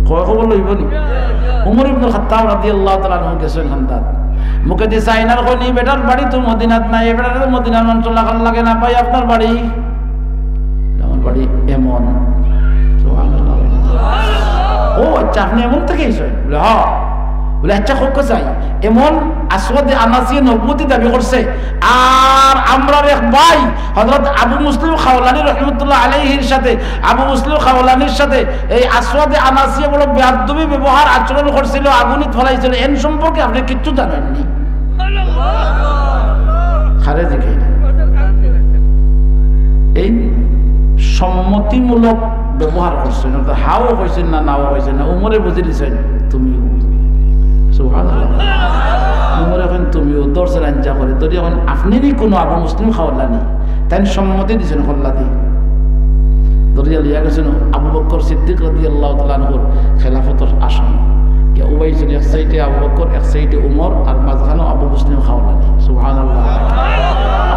কয় খবর লইবো নি? উমর ইবনুল খাত্তাব রাদিয়াল্লাহু তাআলা আনহু গেছইন কান্দাত। মুখেদি চাইন আর কইন, "ই বেটার বাড়ি তো মদিনাত নায়, ই বেটারে তো মদিনার মানুষ লাখান লাগে না, ভাই আপনার বাড়ি?" "আমার বাড়ি এমন।" সুবহানাল্লাহ। "ও আচ্ছা, আপনি এমন থাকি আইছইন?" বলে, "হ্যাঁ।" বলে, "আচ্ছা, কউক্কা চাই, এমন আসওয়াদে আনাসিয়ে নবুয়তি দাবি করছে, আর আমরার এক ভাই হযরত আবু মুসলিম খাওলানি রহমতুল্লাহ আলাইহির সাথে, আবু মুসলিম খাওলানির সাথে এই আসওয়াদে আনাসিয়ে বড় বেয়াদবি ব্যবহার আচরণ করছিল, আগুনিত ফালাইছিল, এন সম্পর্কে আপনি কিচ্ছু জানেন নি?" খারেজি খাই। এই সম্মতিমূলক ব্যবহার করছইন, অর্থাৎ হাও কইছইন না, নাও কইছইন না, উমরে বুঝি দিছইন, "তুমিও।" সুবহানাল্লাহ। উমরে কইন, "তুমিও।" ধরছইন আঞ্জা করে, ধরি কইন, "আপনি নি কোনো আবু মুসলিম খাওলানি?" তাইন সম্মতি দিছইন, কল্লা দি ধরিয়া লইয়া গেছইন আবু বকর সিদ্দিক রাদিয়াল্লাহু তাআলা আনহুর খেলাফতর আসন। গিয়া উবাইছইন, এক সাইডে আবু বকর, এক সাইডে উমর, আর মাঝখানো আবু মুসলিম খাওলানি। সুবহানাল্লাহ।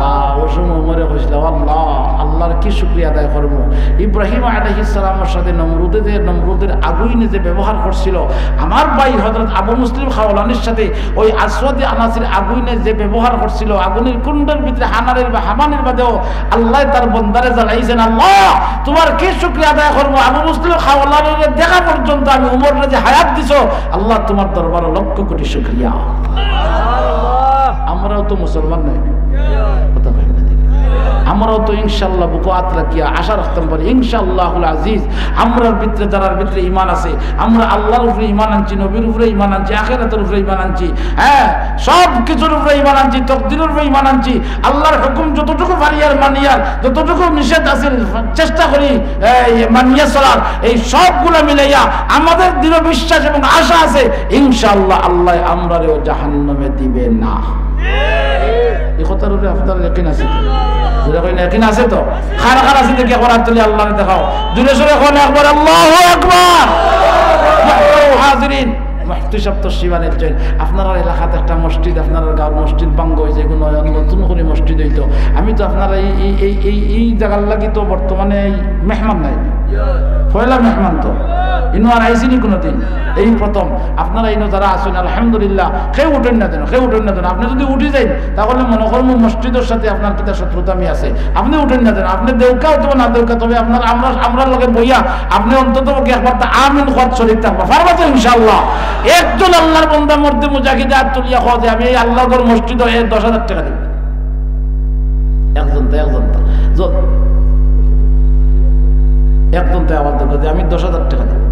আহ, ওই সময় উমরে কইছিল, "আল্লাহ, আল্লাহর কি শুকরিয়া আদায় করবো?" ইব্রাহিম আলাইহিস সালামের সাথে নমরুদে যে, নমরুদের আগুইনে যে ব্যবহার করছিল, আমার ভাই হযরত আবু মুসলিম খাওলানির সাথে ওই আসওয়াদে আনাসির আগুইনে যে ব্যবহার করছিল, আগুনের কুণ্ডর ভিতরে হামানির বা হামানির বাদেও আল্লাহ তার বন্দারে জানাইছেন, "আল্লাহ, তোমার কি শুকরিয়া আদায় করবো? আবু মুসলিম খাওলানিরে দেখা পর্যন্ত আমি উমররে যে হায়াত দিছো, আল্লাহ তোমার দরবারে লক্ষ কোটি শুকরিয়া।" আমরাও তো মুসলমান নায়, কথা কই না? আমরাও তো ইনশাআল্লাহ বুকো আত রাখিয়া আশা রাখতাম পারি, ইনশাআল্লাহুল আজিজ, আমরার ভিতরে, যারার ভিতরে ইমান আছে, আমরা আল্লাহর উপরে ইমান আনছি, নবীর উপরে ইমান আনছি, আখেরাতের উপরে ইমান আনছি, হ্যাঁ, সব কিছুর উপরে ইমান আনছি, তকদিরের উপরে ইমান আনছি, আল্লাহর হুকুম যতটুকু পারি আর মানি, আর যতটুকু নিষেধ আছে চেষ্টা করি এই মানিয়া চলার। এই সবগুলা মিলাইয়া আমাদের দৃঢ় বিশ্বাস এবং আশা আছে, ইনশাআল্লাহ আল্লাহ আমরারেও জাহান্নামে দিবে না। এই কথার উপরে আপনার ইয়াকিন আছে তো? জোরে কইন, ইয়াকিন আছে তো? কার কার আছে দেখি একবার হাত তুলি আল্লাহরে দেখাও। জোরে সোরে কইন একবার, "আল্লাহু আকবার।" হাজিরিন, মুফতি সাহেব তশরিফ আনছইন। আপনারার এলাকাত একটা মসজিদ, আপনারার গাঁওর মসজিদ ভাঙ্গা অইছে, এগু নয়া নতুন করি মসজিদ অইতো। আমি তো আপনারার এই, এই, এই, এই, এই জাগার লাগি তো বর্তমানে এই মেহমান নায়, পয়লা মেহমান তো, ইনো আর আইছি নি কোনোদিন, এই প্রথম। আপনারা ইনো যারা আছইন, আলহামদুলিল্লাহ, কেউ উঠইন না যেন, কেউ উঠইন না যেন। আপনে যদি উঠি যাইন, তাহলে মনো করমু মসজিদর সাথে আপনার কিতা শত্রুতামি আছে। আপনে উঠইন না যেন, আপনে দেউক্কা অথবা না দেউক্কা, তবে আপনার, আমরা, আমরার লগে বইয়া আপনে অন্তত পক্ষে একবার তা আমিন কওয়াত শরিক থাকবা। পারবা তো ইনশাআল্লাহ? একজন আল্লাহর বন্দা মর্দে মুজাহিদে আত তুলিয়া কও যে, "আমি এই আল্লাহর ঘর মসজিদো এ দশ হাজার টেকা দিমু।" একজন তো, একজন তো। জ-, একজন তো আবার দেখো যে, "আমি দশ হাজার টেকা দিমু।"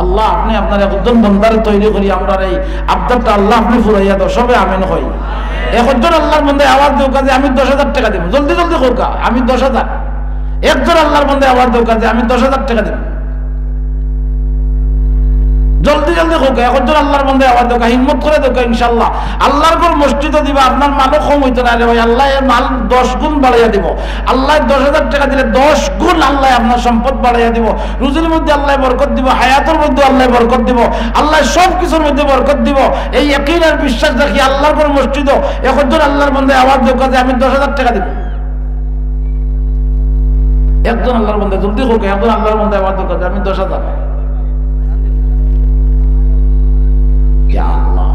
আল্লাহ, আপনে আপনার একজন বন্দারে তৈরি করি, আমরার এই আবদারটা আল্লাহ আপনে ফুরাইয়া দেও, সবে আমিন কই। একজন আল্লাহর বন্দায় আওয়াজ দেউক্কা যে আমি দশ হাজার টেকা দিমু, জলদি জলদি কউক্কা, আমি দশ হাজার। একজন আল্লাহর বন্দায় আওয়াজ দেউক্কা যে আমি দশ হাজার টেকা দিমু, জলদি জলদি কউক্কা। একজন আল্লাহর বন্দায় আওয়াজ দেউক্কা, হিম্মত করি দেউক্কা, ইনশাআল্লাহ। আল্লাহর ঘর মসজিদো দিবা, আপনার মালও কম অইতো নায় রে ভাই, আল্লায় এর মাল দশ গুণ বাড়াইয়া দিবো। আল্লায় দশ হাজার টেকা দিলে দশ গুণ আল্লায় আপনার সম্পদ বাড়াইয়া দিবো। রুজির মধ্যে আল্লায় বরকত দিবো, হায়াতর মধ্যে আল্লায় বরকত দিবো, আল্লায় সব কিছুর মধ্যে বরকত দিবো। এই ইয়াকিন আর বিশ্বাস রাখি আল্লাহর ঘর মসজিদো একজন আল্লাহর বন্দায় আওয়াজ দেউক্কা যে আমি দশ হাজার টেকা দিমু। একজন আল্লাহর বন্দায় জলদি কউক্কা, একজন আল্লাহর বন্দায় আওয়াজ দেউক্কা যে আমি দশ হাজার। ইয়া আল্লাহ।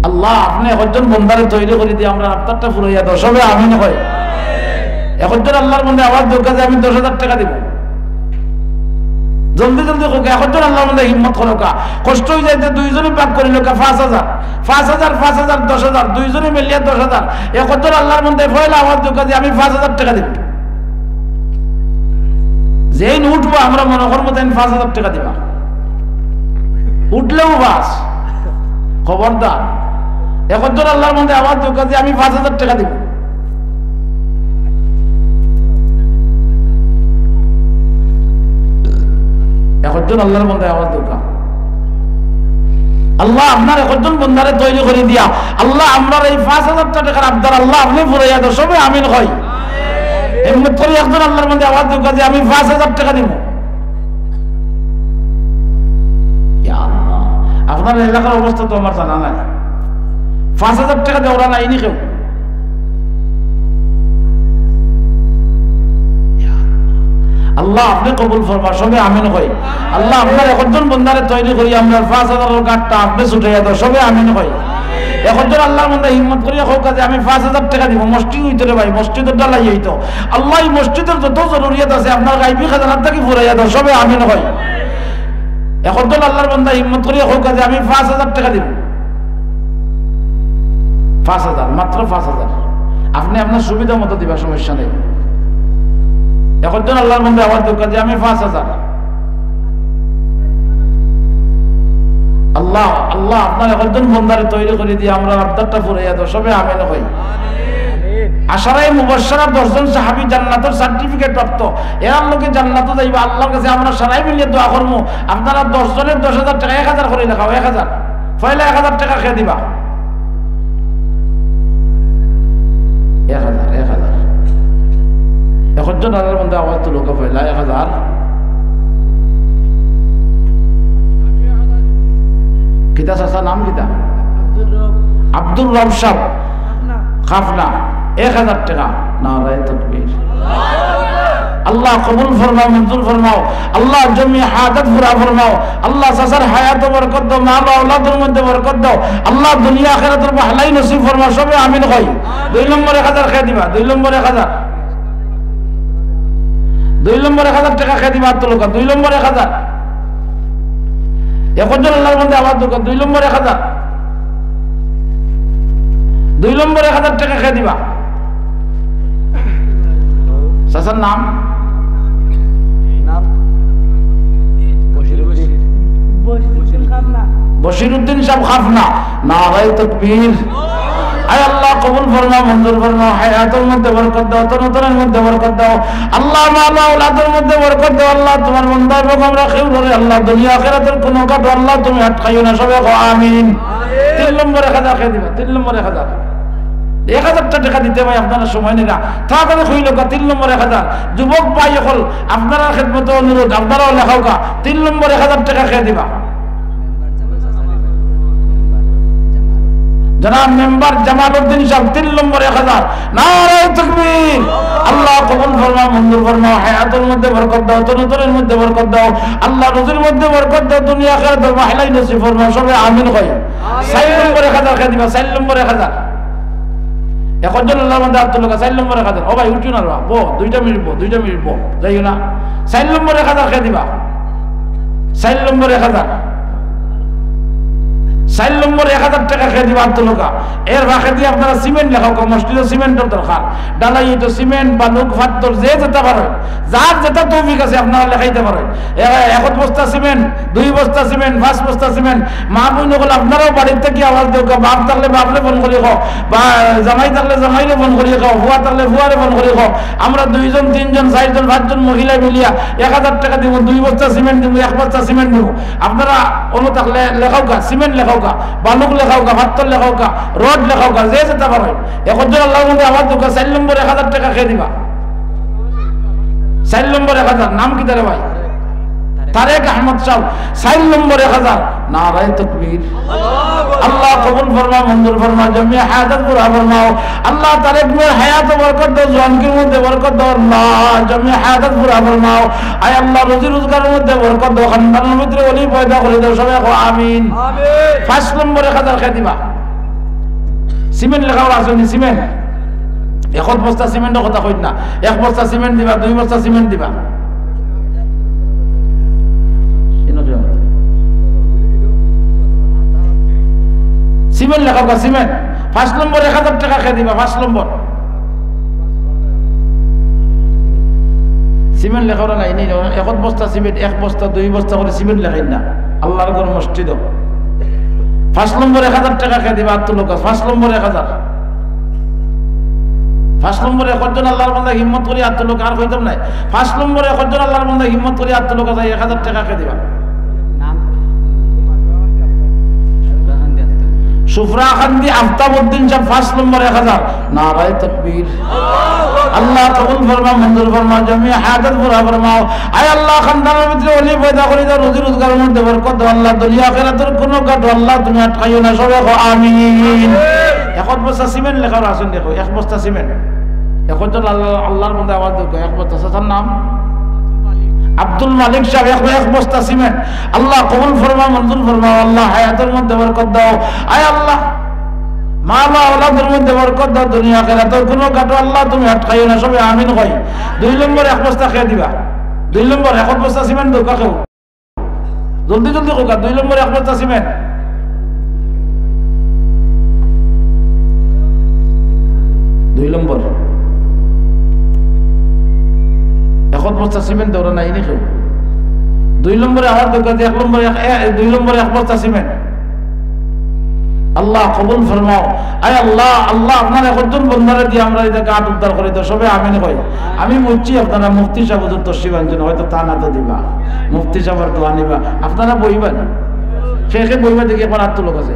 আল্লাহ, আপনে একজন বন্দারে তৈরি করি দিয়া আমরার আবদারটা ফুরাইয়া দেও, সবে আমিন কই। একজন আল্লাহর বন্দায় আওয়াজ দেউক্কা যে আমি দশ হাজার টেকা দিমু। জলদি জলদি কউক্কা, একজন আল্লাহর বন্দায় হিম্মত করউক্কা। কষ্ট অইযায় যে দুইজনে ভাগ করিলউক্কা, পাঁচ হাজার, পাঁচ হাজার, পাঁচ হাজার, দশ হাজার, দুইজনে মিলিয়া দশ হাজার। একজন আল্লাহর বন্দায় পয়লা আওয়াজ দেউক্কা যে আমি পাঁচ হাজার টেকা দিমু। যেইন উঠবো আমরা মনো করমু তাইন পাঁচ হাজার টেকা দিবা। উঠলেউ পাঁচ। খবরদার। একজন আল্লাহর বন্দায় আওয়াজ দেউক্কা যে আমি পাঁচ হাজার টেকা দিমু। একজন আল্লাহর বন্দায় আওয়াজ দেউক্কা। আল্লাহ, আপনার একজন বন্দারে তৈরি করি দিয়া, আল্লাহ, আমরার এই পাঁচ হাজার টেকার আবদার, আল্লাহ, আপনে ফুরাইয়া দেও, সবে আমিন কই। হিম্মত করি একজন আল্লাহর বন্দায় আওয়াজ দেউক্কা যে আমি পাঁচ হাজার টেকা দিমু। ইয়া আল্লাহ, আপনার এলাকার অবস্থা তো আমার জানা নাই। পাঁচ হাজার টেকা দেওরা নাই নি কেউ? আল্লাহ, আপনে কবুল ফরমা, সবে আমিন কই। আল্লাহ, আপনার একজন বন্দারে তৈরি করি, আমরার পাঁচ হাজারর গাঁটটা আপনে ছুটাইয়া দেও, সবে আমিন কই। একজন আল্লাহর বন্দা হিম্মত করিয়া কউক্কা যে আমি পাঁচ হাজার টেকা দিমু, মসজিদ অইতো রে ভাই, মসজিদর ঢালাই অইতো। আল্লাহ, এই মসজিদর যত জরুরিয়াত আছে, আপনার গাইবি খাজানার থাকি ফুরাইয়া দেও, সবে আমিন কই। একজন আল্লাহর বন্দা হিম্মত করিয়া কউক্কা যে আমি পাঁচ হাজার টেকা দিমু। পাঁচ হাজার, মাত্র পাঁচ হাজার। আপনে আপনার সুবিধা মতো দিবা, সমস্যা নাই। একজন আল্লাহর বন্দায় আওয়াজ দেউক্কা যে আমি পাঁচ হাজার। আল্লাহ, আল্লাহ, আপনার একজন বন্দারে তৈরি করি দিয়া আমরার আবদারটা ফুরাইয়া দেও, সবে আমিন কই। আশারায়ে মুবাশশারা দশ জন সাহাবী জান্নাতর certificate প্রাপ্ত, এরার লগে জান্নাতো যাইবা। আল্লাহর কাছে আমরা সারায় মিলিয়া দোয়া করমু, আপনারা দশ জনে দশ হাজার টেকা, এক হাজার করি লেখাও, এক হাজার। পয়লা এক হাজার টেকা কে দিবা? এক হাজার, এক হাজার। একজন আল্লাহর বন্দা আওয়াজ তুলউক্কা, পয়লা এক হাজার। কিতা চাচা, নাম কিতা? আব্দুর রব। আব্দুর রব সাহেব। খাফনা। খাফনা। এক হাজার টেকা। নারায়ে তাকবীর। আল্লাহ কবুল ফরমাও, মঞ্জুর ফরমাও। আল্লাহ জমি হাজত পুরা ফরমাও। আল্লাহ চাচার হায়াতো বরকত দেও, মাল আওলাদর মধ্যে বরকত দেও। আল্লাহ দুনিয়া আখিরাতর ভালাই নসিব ফরমাও, সবে আমিন কই। দুই নম্বর এক হাজার কে দিবা, দুই নম্বর এক হাজার। দুই নম্বর এক হাজার টেকা কে দিবা, আত তুলউক্কা, দুই নম্বর এক হাজার। একজন আল্লাহর বন্দায় আওয়াজ দেউক্কা, দুই নম্বর এক হাজার। দুই নম্বর এক হাজার টেকা কে দিবা? চাচার নাম? নাম? বশির উদ্দিন। বশির উদ্দিন খাফনা। বশির উদ্দিন সাহেব খাফনা। নারায়ে তাকবীর। আয় আল্লাহ, কবুল ফরমাও, মঞ্জুর ফরমাও, হায়াতর মধ্যে বরকত দাও, তনতনের মধ্যে বরকত দাও। আল্লাহ, মাল আওলাদর মধ্যে বরকত দাও। আল্লাহ, তুমার বন্দা এবং আমরা কেউরে আল্লাহ, দুনিয়া আখিরাতর কুনু ঘাটো আল্লাহ, তুমি আটকাইও না, সবে কও আমিন। তিন নম্বর এক হাজার কে দিবা, তিন নম্বর এক হাজার। এক হাজারটা টেকা দিতে ভাই, আপনারা সময় নিরা। তাড়াতাড়ি কইলউক্কা, তিন নম্বর এক হাজার। যুবক ভাই অকল, আপনারার খেদমতো অনুরোধ, আপনারাও লেখাউক্কা, তিন নম্বর এক হাজার টেকা কে দিবা? জনাব মেম্বার জামালউদ্দিন সাহেব, তিন নম্বর এক হাজার। নারায়ে তাকবীর। আল্লাহ কবুল ফরমাও, মঞ্জুর ফরমাও, হায়াতর মধ্যে বরকত দাও, তনতনের মধ্যে বরকত দাও, আল্লাহ রুজির মধ্যে বরকত দাও, দুনিয়া আখিরাতর ভালাই নসিব ফরমাও, সবে আমিন কই। চাইর নম্বর এক হাজার কে দিবা, চাইর নম্বর এক হাজার। একজন আল্লাহর বন্দা আত তুলউক্কা, চাইর নম্বর এক হাজার। ও ভাই, উঠিও না রে বা, বও, দুইটা মিনিট বও, দুইটা মিনিট বও, যাইও না। চাইর নম্বর এক হাজার কে দিবা? চাইর নম্বর এক হাজার। চাইর নম্বর এক হাজার টেকা কে দিবা আত তুলউক্কা। এর ফাঁকেদি আপনারা সিমেন্ট লেখাউক্কা, মসজিদো সিমেন্টর দরকার। ঢালাই তো সিমেন্ট, বালুক, ফাত্তর, যে যেটা পারইন, যার যেটা তৌফিক আছে আপনারা লেখাইতা পারইন। এ-, এক বস্তা সিমেন্ট, দুই বস্তা সিমেন্ট, পাঁচ বস্তা সিমেন্ট। মা-বইন অকল আপনারাও বাড়ির থাকি আওয়াজ দেউক্কা, বাপ থাকলে বাপরে ফোন করি কও, বা জামাই থাকলে জামাইরে ফোন করি কও, ফুয়া থাকলে ফুয়ারে ফোন করি কও। আমরা দুইজন, তিনজন, চাইরজন, পাঁচজন মহিলা মিলিয়া এক হাজার টেকা দিমু, দুই বস্তা সিমেন্ট দিমু, এক বস্তা সিমেন্ট দিমু। আপনারা অনো থাকলে লেখাউক্কা, সিমেন্ট লেখাউক্কা, বালুক লেখাউক্কা, ফাত্তর লেখাউক্কা, রড লেখাউক্কা, যে যেটা পারইন। একজন আল্লাহর বান্দা আওয়াজ দেউক্কা, চাইর নম্বর এক হাজার টেকা কে দিবা? চাইর নম্বর এক হাজার, নাম কিতা রে ভাই? তারেক আহমদ সাহেব, চাইর নম্বর এক হাজার। নারায়ে তাকবীর। আল্লাহ কবুল ফরমাও, মঞ্জুর ফরমাও, জমিয়ে হায়াত পুরা ফরমাও। আল্লাহ তারেক মিয়ার হায়াতো বরকত দাও, জোয়ানকির মধ্যে বরকত দাও আল্লাহ, জমিয়ে হায়াত পুরা ফরমাও। আয় আল্লাহ, রুজি রোজগারের মধ্যে বরকত দাও, খানদানের ভিতরে ওলি পয়দা করি দাও, সবাই কও আমিন। আমিন। পাঁচ নম্বর এক হাজার কে দিবা? সিমেন্ট লেখাউক্কা আছইন নি, সিমেন্ট। এক বস্তা সিমেন্টর কথা কইন না, এক বস্তা সিমেন্ট দিবা, দুই বস্তা সিমেন্ট দিবা। সিমেন্ট লেখাউক্কা, সিমেন্ট। পাঁচ নম্বর এক হাজার টেকা কে দিবা? পাঁচ নম্বর। সিমেন্ট লেখাউক্কা নাই নি, এক বস্তা সিমেন্ট, এক বস্তা, দুই বস্তা করি সিমেন্ট লেখাইন না। আল্লাহর ঘর মসজিদো পাঁচ নম্বর এক হাজার টেকা কে দিবা? আত তুলউক্কা, পাঁচ নম্বর এক হাজার। পাঁচ নম্বর একজন আল্লাহর বান্দা হিম্মত করি আত তুলউক্কা, আর কইতাম নায়। পাঁচ নম্বর একজন আল্লাহর বান্দা হিম্মত করি আত তুলউক্কা, যাই এক হাজার টেকা কে দিবা? নাম? সুফরাকান্দি আফতাব উদ্দিন সাহেব, পাঁচ নম্বর এক হাজার। নারায়ে তাকবীর। আল্লাহ কবুল ফরমাও, মঞ্জুর ফরমাও, জমিয়ে হায়াত পুরা ফরমাও। আয় আল্লাহ, খানদানের ভিতরে ওলি পয়দা করি দাও, রুজি রোজগারের মধ্যে বরকত দাও আল্লাহ, দুনিয়া আখিরাতর কুনু ঘাটো আল্লাহ তুমি আটকাইও না, সবাই কও আমিন। এক বস্তা সিমেন্ট লেখাউক্কা আছইন নি, এক বস্তা সিমেন্ট। একজন আল্লাহ, আল্লাহর বান্দা আওয়াজ দেউক্কা, এক বস্তা, চাচার নাম? আব্দুল মালিক সাহেব, এক, এক বস্তা সিমেন্ট। আল্লাহ কবুল ফরমাও, মঞ্জুর ফরমাও, আল্লাহ হায়াতর মধ্যে বরকত দাও। আয় আল্লাহ, মাল আওলাদর মধ্যে বরকত দাও, দুনিয়া আখিরাতর কুনু ঘাটো আল্লাহ তুমি আটকাইও না, সবে আমিন কই। দুই নম্বর এক বস্তা কে দিবা? দুই নম্বর এক বস্তা সিমেন্ট দেউক্কা কেউ। জলদি জলদি কউক্কা, দুই নম্বর এক বস্তা সিমেন্ট। দুই নম্বর। এক বস্তা সিমেন্ট দেউক্কা নাই নি কেউ। দুই নম্বরে আবার দেউক্কা যে এক নম্বরে এক, এ, দুই নম্বরে এক বস্তা সিমেন্ট। আল্লাহ কবুল ফরমাও। আয় আল্লাহ, আল্লাহ আপনার একজন বন্দারে দিয়া আমরা ইটা ঘাট উদ্ধার করি দাও, সবে আমিন কই। আমি বুঝছি আপনারা মুফতি সাহেব হুজুর তশরিফ আনছইন, হয়তো তান আতো দিবা, মুফতি সাহেবর দোয়া নিবা, আপনারা বইবা নি? কে কে বইবা দেখি একবার আত তুলউক্কা।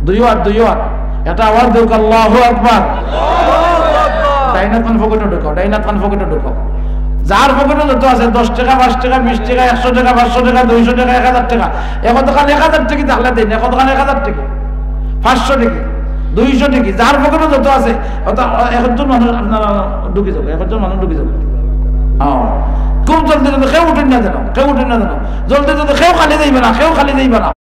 দুইও আত, দুইও আত। একটা আওয়াজ দেউক্কা, আল্লাহু আকবার। ডাইন আত খান পকেটো ঢুকাও, ডাইন আত খান পকেটো ঢুকাও। যার পকেটো যত আছে, দশ টেকা, পাঁচ টেকা, বিশ টেকা, একশো টেকা, পাঁচশো টেকা, দুইশো টেকা, এক হাজার টেকা, একখান এক হাজার টেকা থাকলে দেইন, একখান এক হাজার টেকা, পাঁচশো টেকা, দুইশো টেকা, যার পকেটো যত আছে, অত একজন মানুষ আপনারা ঢুকি যাউক্কা, একজন মানুষ ঢুকি যাউক্কা। হ্যাঁ, খুব জলদি জলদি, কেউ উঠইন না যেন, কেউ উঠইন না যেন, জলদি জলদি, কেউ খালি যাইবা না, কেউ খালি যাইবা না।